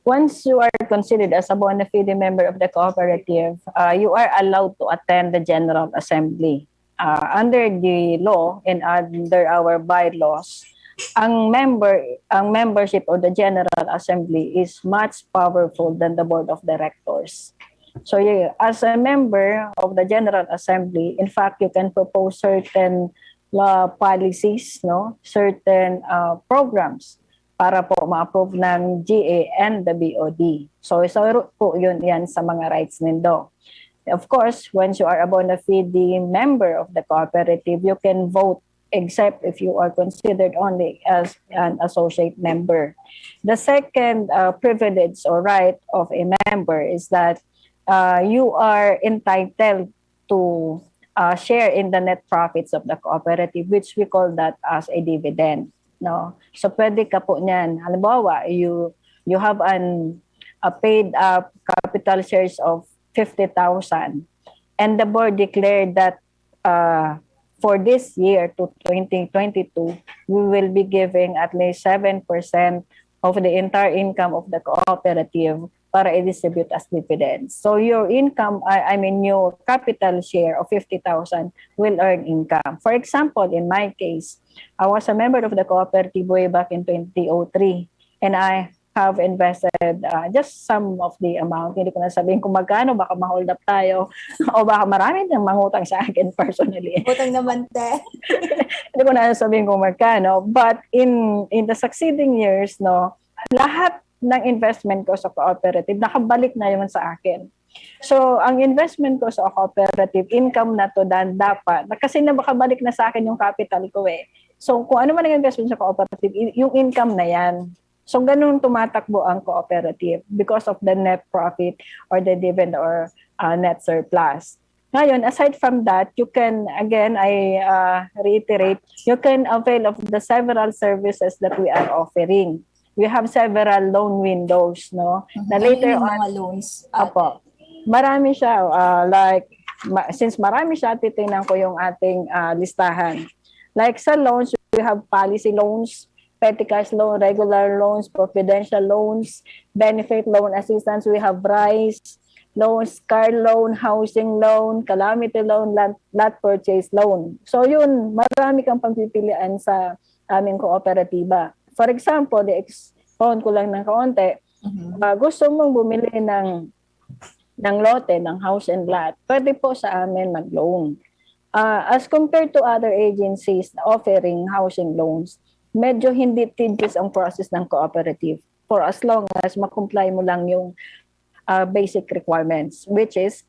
Once you are considered as a bona fide member of the cooperative, uh, you are allowed to attend the General Assembly. Uh, under the law and under our bylaws, ang member, ang membership of the General Assembly is much powerful than the Board of Directors. So, you, as a member of the General Assembly, in fact, you can propose certain uh, policies, no, certain uh, programs para po ma-approve ng G A and the B O D. So, isa po yun yan sa mga rights nindo. Of course, once you are a bona fide member of the cooperative, you can vote except if you are considered only as an associate member. The second uh, privilege or right of a member is that uh, you are entitled to uh, share in the net profits of the cooperative, which we call that as a dividend. No? So pwede ka po niyan. Halimbawa, you you have an a paid up capital shares of fifty thousand, and the board declared that uh, for this year to twenty twenty-two, we will be giving at least seven percent of the entire income of the cooperative para i-distribute as dividends. So your income, I, I mean your capital share of fifty thousand will earn income. For example, in my case, I was a member of the cooperative way back in twenty oh three, and I have invested uh, just some of the amount. Hindi ko na sabihin kung magkano, baka ma-hold up tayo o baka marami nang mangutang sa akin personally. Utang naman, te. Hindi ko na sabihin kung magkano, but in in the succeeding years, no, lahat ng investment ko sa cooperative, nakabalik na yun sa akin. So, ang investment ko sa cooperative, income na to, dan dapat, na- kasi nakabalik na sa akin yung capital ko eh. So, kung ano man ang investment sa cooperative, i- yung income na yan. So, ganun tumatakbo ang cooperative because of the net profit or the dividend or uh, net surplus. Ngayon, aside from that, you can, again, I uh, reiterate, you can avail of the several services that we are offering. We have several loan windows, no? Na Ano later yung on, mga loans? Opo. Marami siya. Uh, like, ma- since marami siya, titingnan ko yung ating uh, listahan. Like sa loans, we have policy loans, petty cash loan, regular loans, providential loans, benefit loan assistance. We have rice loans, car loan, housing loan, calamity loan, land, lot purchase loan. So yun, marami kang pagpipilian sa aming kooperatiba. For example, i-expound ko lang ng kaunti, Mhm. uh, gusto mong bumili ng ng lote, ng house and lot, pwede po sa amin mag-loan. Uh, as compared to other agencies offering housing loans, medyo hindi tedious ang process ng cooperative for as long as ma-comply mo lang yung uh, basic requirements, which is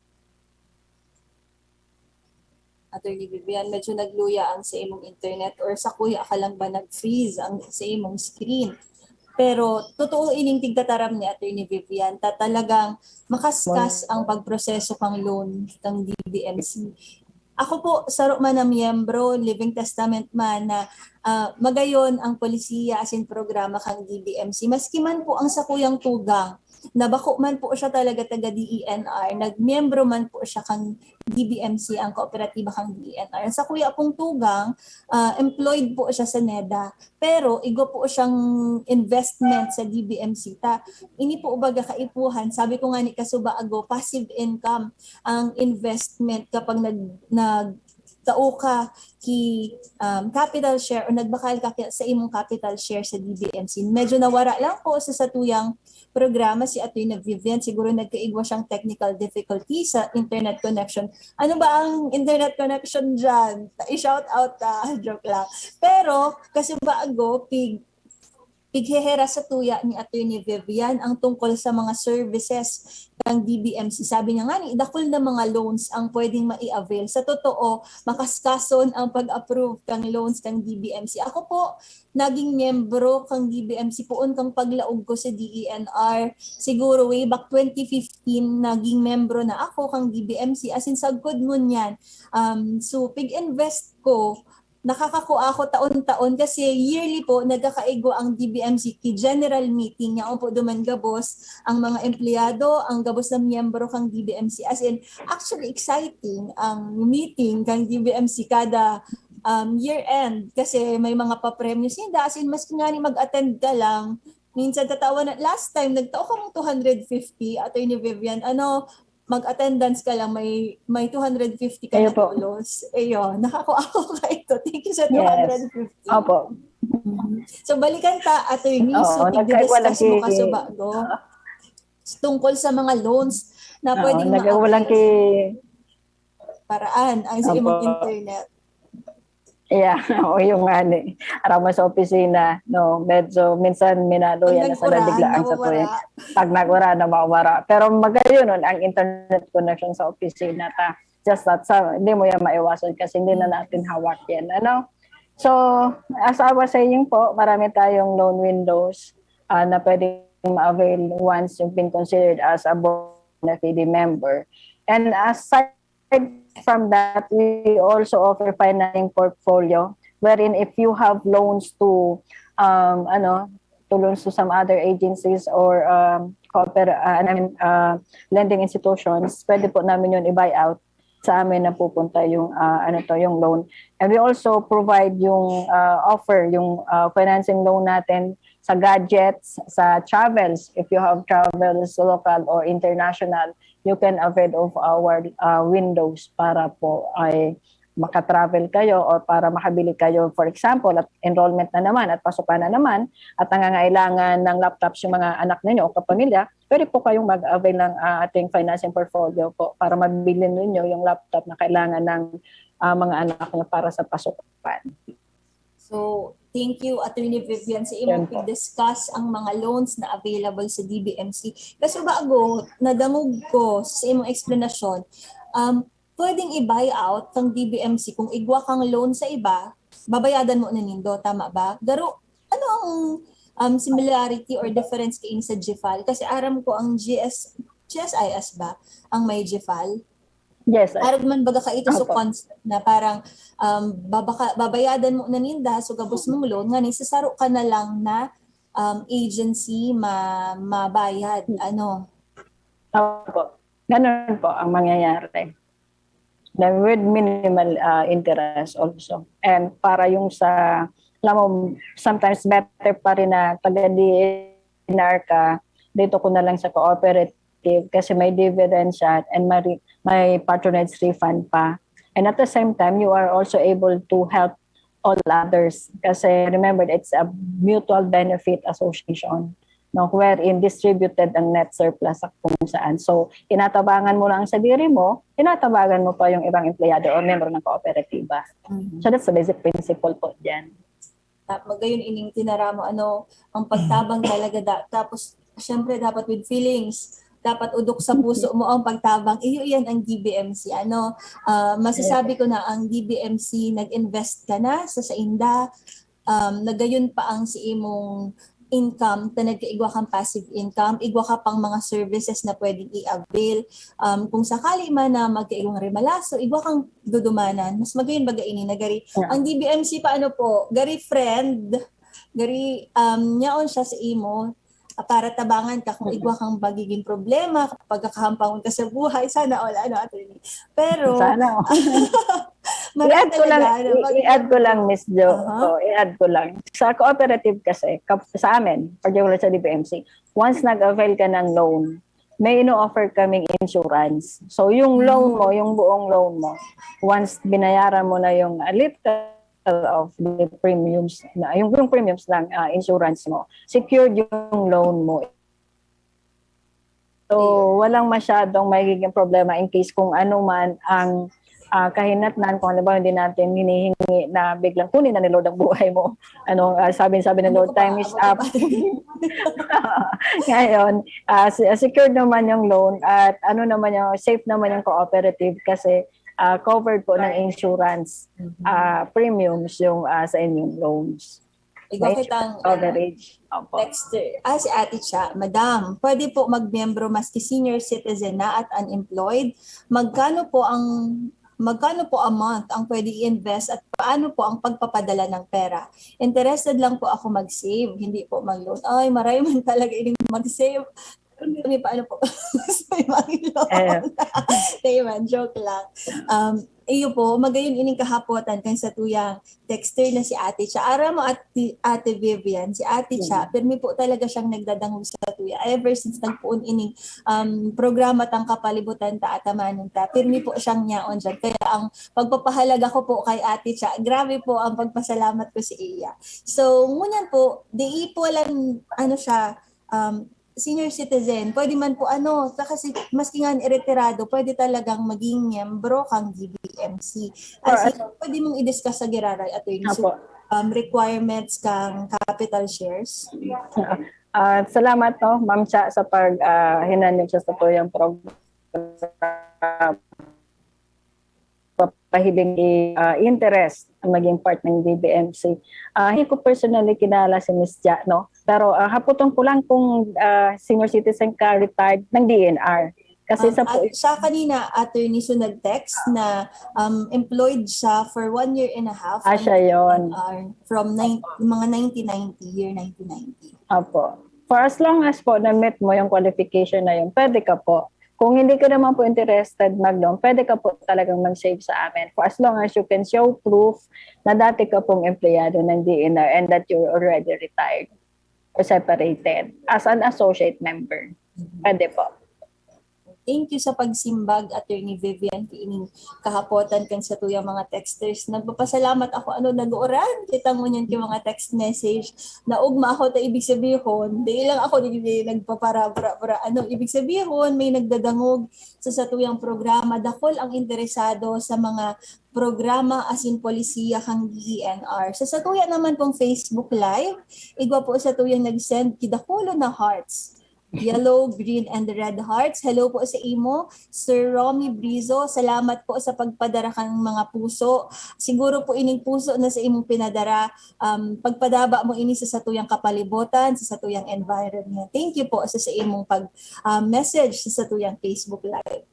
Attorney Vivian, medyo nagluya ang sa imong internet or sa kuya ka lang ba nag-freeze ang sa imong screen? Pero totoo ining tigtataram ni Attorney Vivian ta talagang makaskas ang pagproseso kang loan ng D B M C. Ako po, saro man na miyembro, living testament man na ah, magayon ang polisiya asin programa kang D B M C. Maski man po ang sakuyang tugang, na bako man po siya talaga taga D E N R, nagmiyembro man po siya kang D B M C, ang kooperatiba kang D E N R. Ang sakuya pong tugang, ah, employed po siya sa NEDA, pero igwa po siyang investment sa D B M C. Ta, ini po baga kaipuhan, sabi ko nga ni kasuba ago, passive income ang investment kapag nag, nag tao ka ki um, capital share o nagbakal ka ki- sa imong capital share sa D B M C. Medyo nawara lang po sa satuyang programa si Attorney Vivian. Siguro nagkaigwa siyang technical difficulty sa internet connection. Ano ba ang internet connection dyan? I-shout out ta. Joke lang. Pero, kasi bago, pig, pighehera sa tuya ni Attorney Vivian ang tungkol sa mga services ng D B M C. Sabi niya nga, ni dakul na mga loans ang pwedeng mai-avail. Sa totoo, makaskason ang pag-approve kang loans kang D B M C. Ako po, naging miyembro kang D B M C poon kang paglaog ko sa D E N R. Siguro way back twenty fifteen, naging miyembro na ako kang D B M C. As in, sagkod ngunyan. Um, so, pig-invest ko, nakakakua ako taon-taon kasi yearly po nagkakaigo ang D B M C ki general meeting niya. Opo, duman gabos ang mga empleyado, ang gabos na miyembro kang D B M C. As in, actually exciting ang meeting kang D B M C kada um, year end kasi may mga papremyo sinda. As in, mas nga ni mag-attend ka lang, minsan tatawa na, last time, nagtao ka mong two hundred fifty, Attorney Vivian, ano, mag-attendance ka lang, may may two hundred fifty ka Ayun na po. Tulos. Ayun, nakako ako ka ito. Thank you sa Yes. two hundred fifty. Opo. So, balikan ta, attorney. Oo, So, nagkaiwalang tigdidiscuss mo ki- ka sa bago. Tungkol sa mga loans na Oo, pwedeng nagkaiwalang ma-avail. ki... Paraan, ang sa imong Opo. Internet. Yeah, o yung nga ni. Arama sa opisina, no, medyo minsan minaluya Pag na sa nag-uran, nadiglaan sa nawawara. Pag nag-uran, nawawara. Pero magayon nun, ang internet connection sa opisina ta. Just that, sa, hindi mo yan maiwasan kasi hindi na natin hawak yan. Ano? So, as I was saying po, marami tayong loan windows uh, na pwedeng ma-avail once you've been considered as a bona fide member. And aside from that, we also offer financing portfolio wherein if you have loans to um, ano, to loans to some other agencies or um, cooper, uh, I mean, uh, lending institutions, pwede po namin yun i-buy out. Sa amin na pupunta yung uh, ano to, yung loan. And we also provide yung uh, offer, yung uh, financing loan natin sa gadgets, sa travels. If you have travels local or international, you can avail of our uh, windows para po ay maka-travel kayo or para makabili kayo, for example, at enrollment na naman at pasukan na naman at nangangailangan ng laptops yung mga anak ninyo o kapamilya, pwede po kayong mag-avail ng, ah, ating financing portfolio po para mabili ninyo yung laptop na kailangan ng, ah, mga anak niyo para sa pasukan. So, thank you, Attorney Vivian, sa imong pag-discuss ang mga loans na available sa D B M C. Kaso bago, nadangog ko sa imong explanation, um, pwedeng i-buy out kang D B M C kung igwa kang loan sa iba, babayadan mo na nindo, tama ba? Garo, ano ang, um, similarity or difference kaini sa GFAL? Kasi aram ko ang G S, G S I S ba ang may GFAL? Yes, Arog man baga kaito sa concept na parang, um, babaka-, babayadan mo na ninda, so gabos mong loan, nga nagsasaro ka na lang na, um, agency ma-, mabayad, ano? Opo. Ganun po ang mangyayari. Then with minimal, ah, interest also. And para yung sa, alam mo, sometimes better pa rin na taga D E N R ka, dito ko na lang sa cooperative kasi may dividend siya and may, may patronage refund pa. And at the same time, you are also able to help all others. Kasi remember, it's a mutual benefit association, no, wherein distributed ang net surplus sa kung saan. So, tinatabangan mo lang sa diri mo, tinatabangan mo pa yung ibang empleyado o miyembro ng kooperatiba. Mhm. So, that's the basic principle po dyan. Tap-, magayon ining tinaramo, ano, ang pagtabang talaga da-, tapos, syempre, dapat with feelings, dapat udok sa puso mo ang pagtabang. Iyo, iyan ang D B M C. Ano, ah, masasabi ko na ang D B M C, nag-invest ka na sa sainda, um, nagayon pa ang sa imong income, ta nagkaigwa kang passive income, igwa ka pang mga services na pwedeng i-avail. Um, kung sakali man na magkaigwang remalaso, igwa kang dudumanan. Mas magayon baga ini na gari. Yeah. Ang D B M C pa, ano po, gari friend, gari, um, nyaon siya sa imo, ah, para tabangan ka kung Mhm. igwa kang magiging problema, pagkakahampangon ka sa buhay. Sana all, ano, attorney. Pero, Sana all. marami I-add ko lang, talaga, ano, i- pag- i-add ko lang, Miss Jo. Aha. Oh, i-add ko lang. Sa cooperative kasi, kap-, sa amin, particular sa D B M C, once nag-avail ka ng loan, may ino-offer kaming insurance. So, yung loan mo, yung buong loan mo, once binayaran mo na yung a little of the premiums, na, yung, yung premiums lang, ah, insurance mo, secured yung loan mo. So, walang masyadong magiging problema in case kung ano man ang, ah, kahinatnan, kung halimbawa hindi natin hinihingi na biglang kunin na ni Lord ang buhay mo. Ano, ah, sabi, sabi ni Ano Lord, pa? "Time is Ano up." pa? Ngayon, ah, se-, ah, secured naman yung loan at ano naman yung, safe naman yung cooperative kasi, ah, covered po ng insurance, Mhm. ah, premiums yung, ah, sa inyong loans. Igwa Right? kitang, ah, Coverage. Opo. Texter. Ah, si Ate Cha, "Madam, pwede po magmiyembro maski senior citizen na at unemployed? Magkano po ang, magkano po a month ang pwede i-invest at paano po ang pagpapadala ng pera? Interested lang po ako mag-save, hindi po mag-loan." Ay, maray man talaga ining mag-save. Kami, paano po? Gusto yung mag-loan. Eh. Tayo man, joke lang. Um, iyo po, magayon ining kahapotan kan satuyang texter na si Ate Cha. Aram mo, Ate, Ate Vivian, si Ate Cha, Mm. pirmi po talaga siyang nagdadangog sa tuya. Ever since nagpoon ining, um, programa tang Kapalibutan Ta Atamanon Ta, pirmi po siyang nyaon dyan. Kaya ang pagpapahalaga ko po kay Ate Cha, grabe po ang pagpasalamat ko sa iya. So, ngunyan po, di po lang, ano siya, um, senior citizen, pwede man po, ano, ta-, kasi maski nga retirado, pwede talagang maging miyembro kang D B M C. As Or in, pwede mong i-discuss sa giraray, attorney. So, Opo. um, requirements kang capital shares. Ah, salamat, no, Ma'am Cha, sa pag, ah, hinanyog sa satuyang program. Papahiling i-, ah, interest ang maging part ng D B M C. Ah, hindi ko personally kilala si Miss Cha, no? Pero, ah, haputon ko lang kung, ah, senior citizen ka, retired ng D E N R. Kasi Um, sa po, at siya kanina, attorney, so nag-text na, um, employed siya for one year and a half Ah, ng siya yun. D E N R from nine, mga nineteen ninety, year nineteen ninety. Opo. For as long as po na-meet mo yung qualification na yun, pwede ka po. Kung hindi ka naman po interested mag-loan, pwede ka po talagang mag-save sa amin. For as long as you can show proof na dati ka pong empleyado ng D E N R and that you're already retired or separated as an associate member. Pwede po. Thank you sa pagsimbag, Attorney Vivian, kining kahapotan kan satuyang mga texters. Nagpapasalamat ako, ano, nag-uuran kita ngunyan ki mga text message. Naugma ako, ta ibig sabihon, di lang ako di, di nagpaparabra-bra. Ano, ibig sabihon, may nagdadangog sa satuyang programa. Dakol ang interesado sa mga programa asin polisiya kan D E N R. Sa satuya naman pong Facebook Live, igwa po satuyang nag-send ki dakulo na hearts. Yellow, green, and red hearts. Hello po sa imo, Sir Romy Brizo. Salamat po sa pagpadara kan mga puso. Siguro po ining puso na sa imong pinadara, um, pagpadaba mo ini sa satuyang kapalibutan, sa satuyang environment. Thank you po sa, sa imong pag, um, message sa satuyang Facebook Live.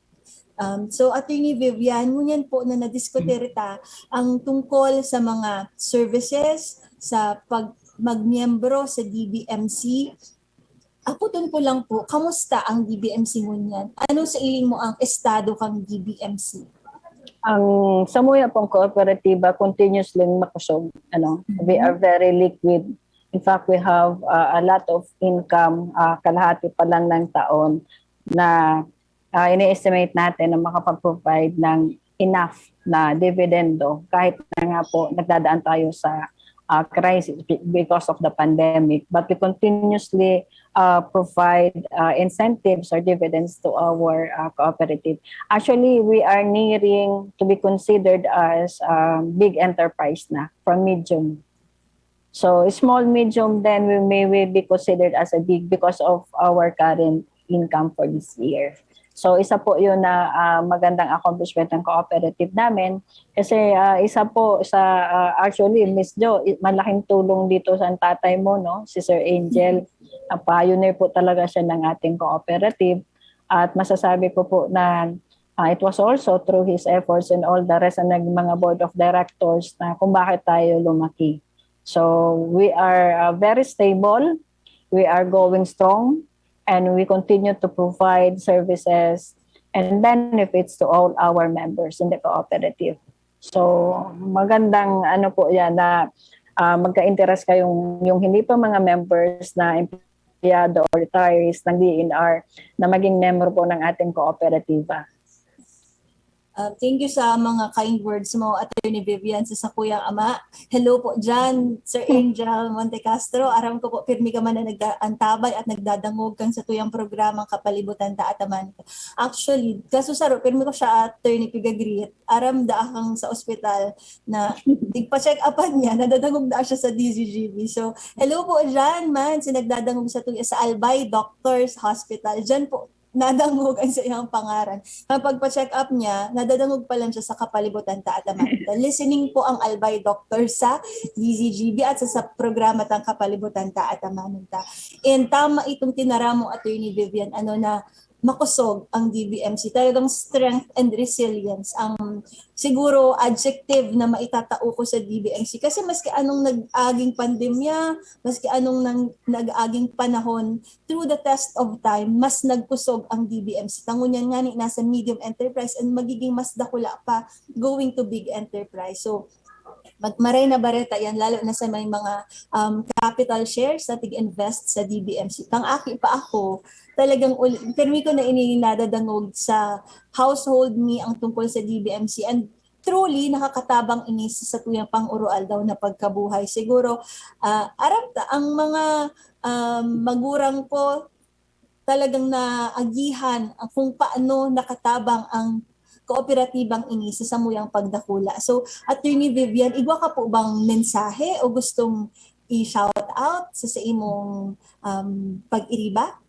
Um, so, Attorney Vivian, ngunyan po na nadiskutir ta ang tungkol sa mga services, sa pag magmiyembro sa D B M C, aputon ko lang po, kamusta ang D B M C ngunyan? Ano sa iling mo ang estado kang D B M C? Ang samuya pong kooperatiba continuously makusog. Ano, we are very liquid. In fact, we have uh, a lot of income, uh, kalahati pa lang ng taon na uh, ini-estimate natin na makapag-provide ng enough na dividendo kahit na nga po nagdadaan tayo sa uh, crisis because of the pandemic. But we continuously uh, provide uh, incentives or dividends to our uh, cooperative. Actually, we are nearing to be considered as um, big enterprise na from medium. So, small, medium, then we may will be considered as a big because of our current income for this year. So, isa po yun na uh, magandang accomplishment ng cooperative namin. Kasi uh, isa po sa, uh, actually, Miss Jo, malaking tulong dito sa tatay mo, no? Si Sir Angel. Uh, pioneer po talaga siya ng ating cooperative. At masasabi ko po na uh, it was also through his efforts and all the rest ng mga board of directors na kung bakit tayo lumaki. So we are uh, very stable, we are going strong, and we continue to provide services and benefits to all our members in the cooperative. So magandang ano po yan na uh, magka-interest kayong yung hindi pa mga members na empleyado o retirees ng D E N R na maging member po ng ating kooperatiba. Uh, thank you sa mga kind words mo, Attorney Vivian, sa sakuyang ama. Hello po dyan, Sir Angel Montecastro. Aram ko po, pirmi ka man na nag-aantabay at nagdadangog kang satuyang programang Kapalibutan Ta Ataman. Actually, kasusaro, pirmi ko siya, Attorney, pigagreet. Aram da akang sa ospital na tigpa-check-upan niya, nadadangog da siya sa D Z G B. So, hello po dyan man, sa nagdadangog sa tuya sa Albay Doctors Hospital. Dyan po, nadangog ang sa iyang pangaran. Ang pagpa-check up niya, nadadangog pa lang siya sa Kapalibutan Ta Ataman Ta. Listening po ang Albay Doctor sa D Z G B at sa, sa programa tang Kapalibutan Ta Ataman Ta. And tama itong tinara mo, Attorney Vivian, ano na, makusog ang D B M C. Talagang strength and resilience ang siguro adjective na maitatao ko sa D B M C. Kasi maski anong nag-aging pandemya, maski anong nang, nag-aging panahon, through the test of time, mas nagkusog ang D B M C. Tango niyan nga ni nasa medium enterprise and magiging mas dakula pa going to big enterprise. So, mag- maray na bareta yan, lalo na sa may mga um, capital shares na tig-invest sa D B M C. Tang aki pa ako, talagang ul- pirmi ko na ini nadadangog sa household ni ang tungkol sa D B M C. And truly, nakakatabang ini sa satuyang pang-uroaldaw na pagkabuhay. Siguro, ah, aram ta, ang mga um, magurang ko, talagang naagihan ang kung paano nakatabang ang kooperatibang ini sa samuyang pagdakula. So, Attorney Vivian, igwa ka po bang mensahe o gustong i-shout out sa, sa imong um, pag-iriba?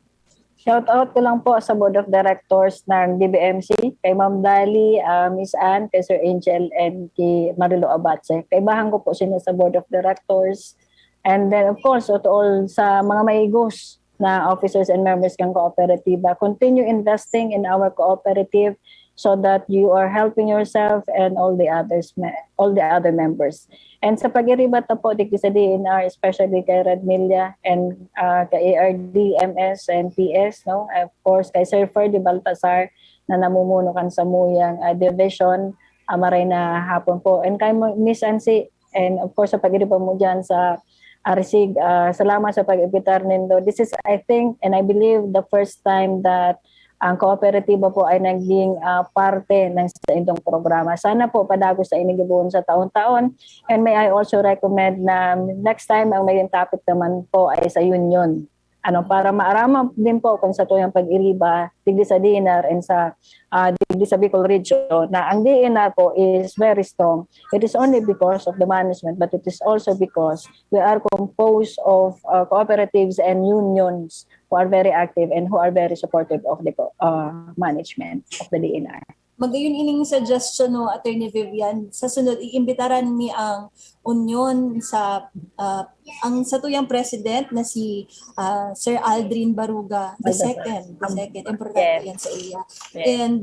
Shout out ko lang po sa Board of Directors ng D B M C, kay Ma'am Dali, uh, Miss Ann, kay Sir Angel, and kay Marilo Abache. Kaibahan ko po sila sa Board of Directors. And then, of course, to all sa mga maigos na officers and members ng kooperatiba, continue investing in our cooperative so that you are helping yourself and all the others, all the other members. And sa pag-iriba ta po, digdi sa D E N R, especially kay Red Milla and uh, kay A R D, M S, and P S, no? Of course, kay Sir Ferdy Baltasar na namumuno kan samuyang uh, division, uh, maray na hapon po. And kay Miss Ansi, and of course, sa pag-iriba mo dyan sa Arisig, uh, salamat sa pag-imbitar nindo. This is, I think, and I believe, the first time that ang kooperatiba po ay naging ah, parte ng saindong programa. Sana po padagos na ini gibohon sa taon-taon. And may I also recommend na next time ang maging topic naman po ay sa union. Ano, para maaraman din po kung sa tuyang pag-iriba, digdi sa D N R and sa ah, digdi sa Bicol Region, na ang D N R po is very strong. It is only because of the management, but it is also because we are composed of uh, cooperatives and unions who are very active and who are very supportive of the co- uh, management of the D N R. Magayon ining suggestion no, Attorney Vivian, sa sunod iimbitaran mi ang union sa ah, ang satuyang president na si ah, Sir Aldrin Baruga the Baruga. second, the Ang- second, importante Yes. yan sa iya. Yes. And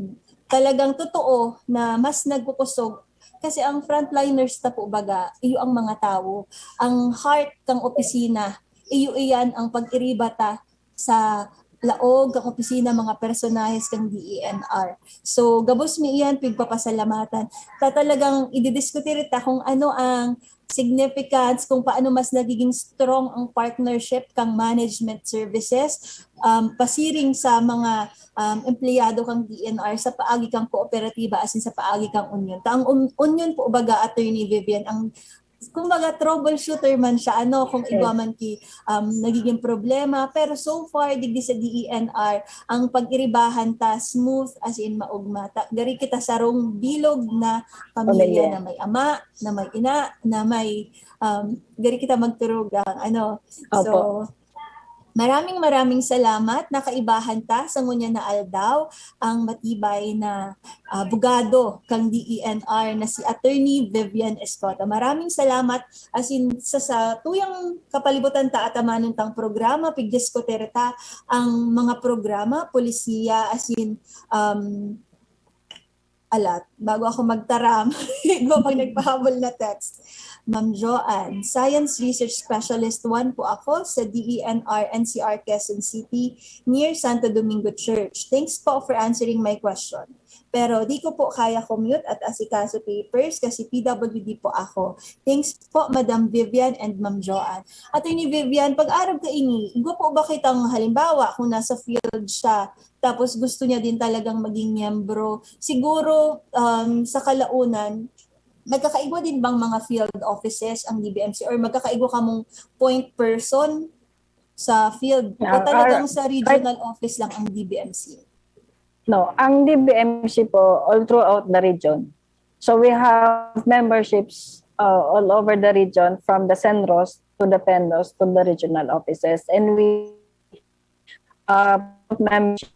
talagang totoo na mas nagkukusog kasi ang frontliners ta po baga, iyo ang mga tawo. Ang heart kang opisina, iyo iyan ang pag-iriba ta sa laog kang opisina, mga personahes kang D E N R. So, gabos mi iyan pigpapasalamatan. Ta talagang ididiskutir ta kung ano ang significance, kung paano mas nagiging strong ang partnership kang management services, um, pasiring sa mga um, empleyado kang D N R sa paagi kang kooperatiba asin sa paagi kang union. Ta ang un- union po baga, Attorney Vivian, ang kumbaga troubleshooter man siya ano kung Yes. igwa man ki um, nagiging problema, pero so far digdi sa D E N R ang pag-iribahan ta smooth as in maugma ta. Gari kita sarong bilog na pamilya Pamilya. Na may ama, na may ina, na may um, gari kita magturog ang ano. So Opo. Maraming maraming salamat. Nakaibahan ta sa ngunyan na aldaw ang matibay na ah, abogado kang D E N R na si Attorney Vivian Escota. Maraming salamat. As in, sa, sa tuyang kapalibutan ta at amanon tang programa, pigdiskutir ta ang mga programa, polisiya, as in, um, alat, bago ako magtaram, igwa pang nagpahabol na text. Ma'am Joanne, Science Research Specialist one po ako sa D E N R N C R Quezon City near Santo Domingo Church. Thanks po for answering my question. Pero di ko po kaya commute at asikaso papers kasi P W D po ako. Thanks po, Madam Vivian and Ma'am Joanne. Attorney Vivian, pag-arog kaini, igwa po ba kitang halimbawa kung nasa field siya, tapos gusto niya din talagang maging miyembro? Siguro um, sa kalaunan, magkakaigwa din bang mga field offices ang D B M C or magkakaigwa kamong point person sa field? O Ah, talagang ah, sa regional office lang ang D B M C? No, ang D B M C po all throughout the region. So we have memberships uh, all over the region from the CENROS to the PENROS to the regional offices. And we uh, membership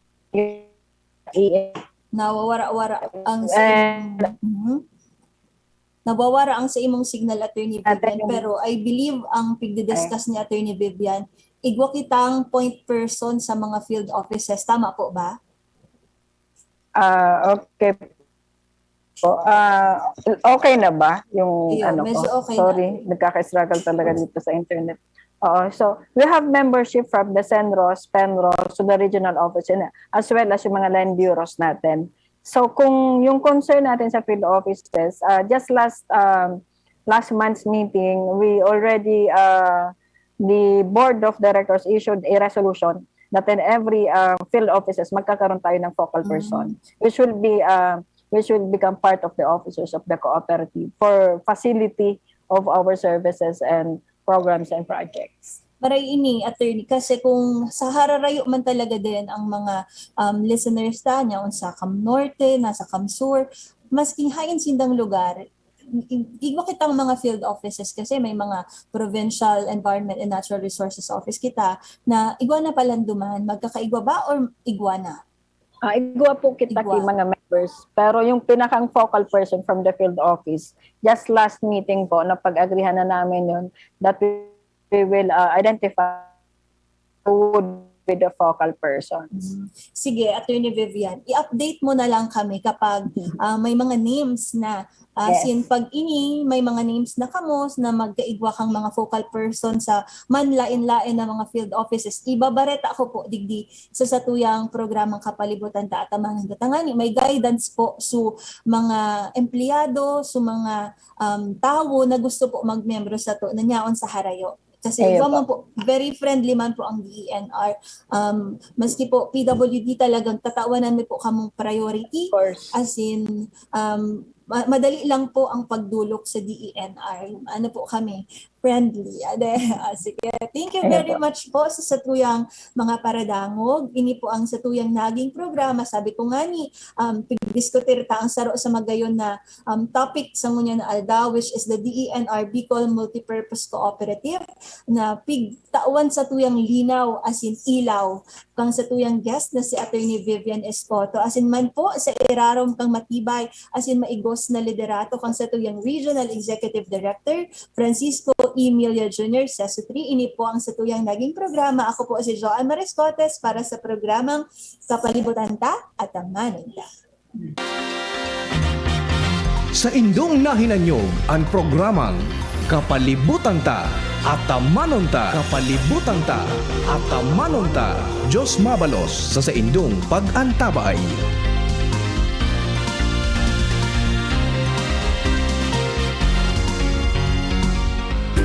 Nawawara-wara ang sa And- Mhm. Nawawara ang sa imong signal, Attorney Vivian, Attorney- pero I believe ang pigdidiscuss ni Attorney Vivian, igwa kitang point person sa mga field offices. Tama po ba? Ah, okay po. Ah, okay na ba yung Iyo, ano medyo ko? Okay Sorry, na. Nagkaka-struggle talaga dito sa internet. Oo, so we have membership from the CENROS, PENROS, to the regional office, and as well as yung mga land bureaus natin. So kung yung concern natin sa field offices, uh, just last um, last month's meeting, we already, uh, the board of directors issued a resolution that in every uh, field offices, magkakaroon tayo ng focal person, which will be uh, which will become part of the officers of the cooperative for facility of our services and programs and projects. Maray ini, attorney, kasi kung sa hararayo man talaga din ang mga um, listeners ta, niya sa Cam Norte, nasa Cam Sur, masking hain sindang lugar, i- igwa kitang mga field offices kasi may mga provincial environment and natural resources office kita na igwa na palanduman, magkakaigwa ba or igwa na? Ah, igwa po kita Igwa. Kay mga members. Pero yung pinakang focal person from the field office, just last meeting po, napag-agrihan na namin yun that we, we will uh, identify who would be the focal persons. Sige, Attorney Vivian, i-update mo na lang kami kapag ah, may mga names na. As Yes. in, pag ini, may mga names na kamos na magkaigwa kang mga focal person sa manlain-lain na mga field offices. Ibabareta ko po, digdi, sa satuyang programang Kapalibutan Ta Ataman Hanggat Tangani. May guidance po su mga empleyado, su mga um, tawo na gusto po magmiyembro sa to, na nyaon sa harayo. Kasi Ayun ikaw man po. po, very friendly man po ang D E N R. Um, maski po P W D, talagang tatawanan mi po kamong priority. Of course. As in, um, ma- madali lang po ang pagdulok sa D E N R. Ano po kami, friendly. Ade, ah, sige. Thank you Ayun very po. much po sa satuyang mga paradangog. Ini po ang satuyang naging programa. Sabi ko nga ni, um, pigdiskutir ta ang saro sa magayon na um, topic sa ngunyan na aldaw, which is the D E N R Bicol Multipurpose Cooperative na pigtawan satuyang linaw, as in ilaw, kang satuyang guest na si Attorney Vivian Escoto. As in man po, sa irarom kang matibay, as in maigos na liderato kang satuyang Regional Executive Director, Francisco Emilia Junior Sesutri. Ini po ang satuyang naging programa. Ako po si Joanne Mariscotes para sa programang Kapalibutan Ta, Atamanon Ta. Sa indong nahinanyog an programang Kapalibutan Ta, Atamanon Ta, Kapalibutan Ta, Atamanon Ta, Diyos mabalos sa saindong pag-antabay.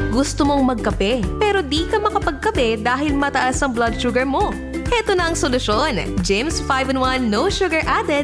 Gusto mong magkape, pero di ka makapagkape dahil mataas ang blood sugar mo? Heto na ang solusyon, James five in one No Sugar Added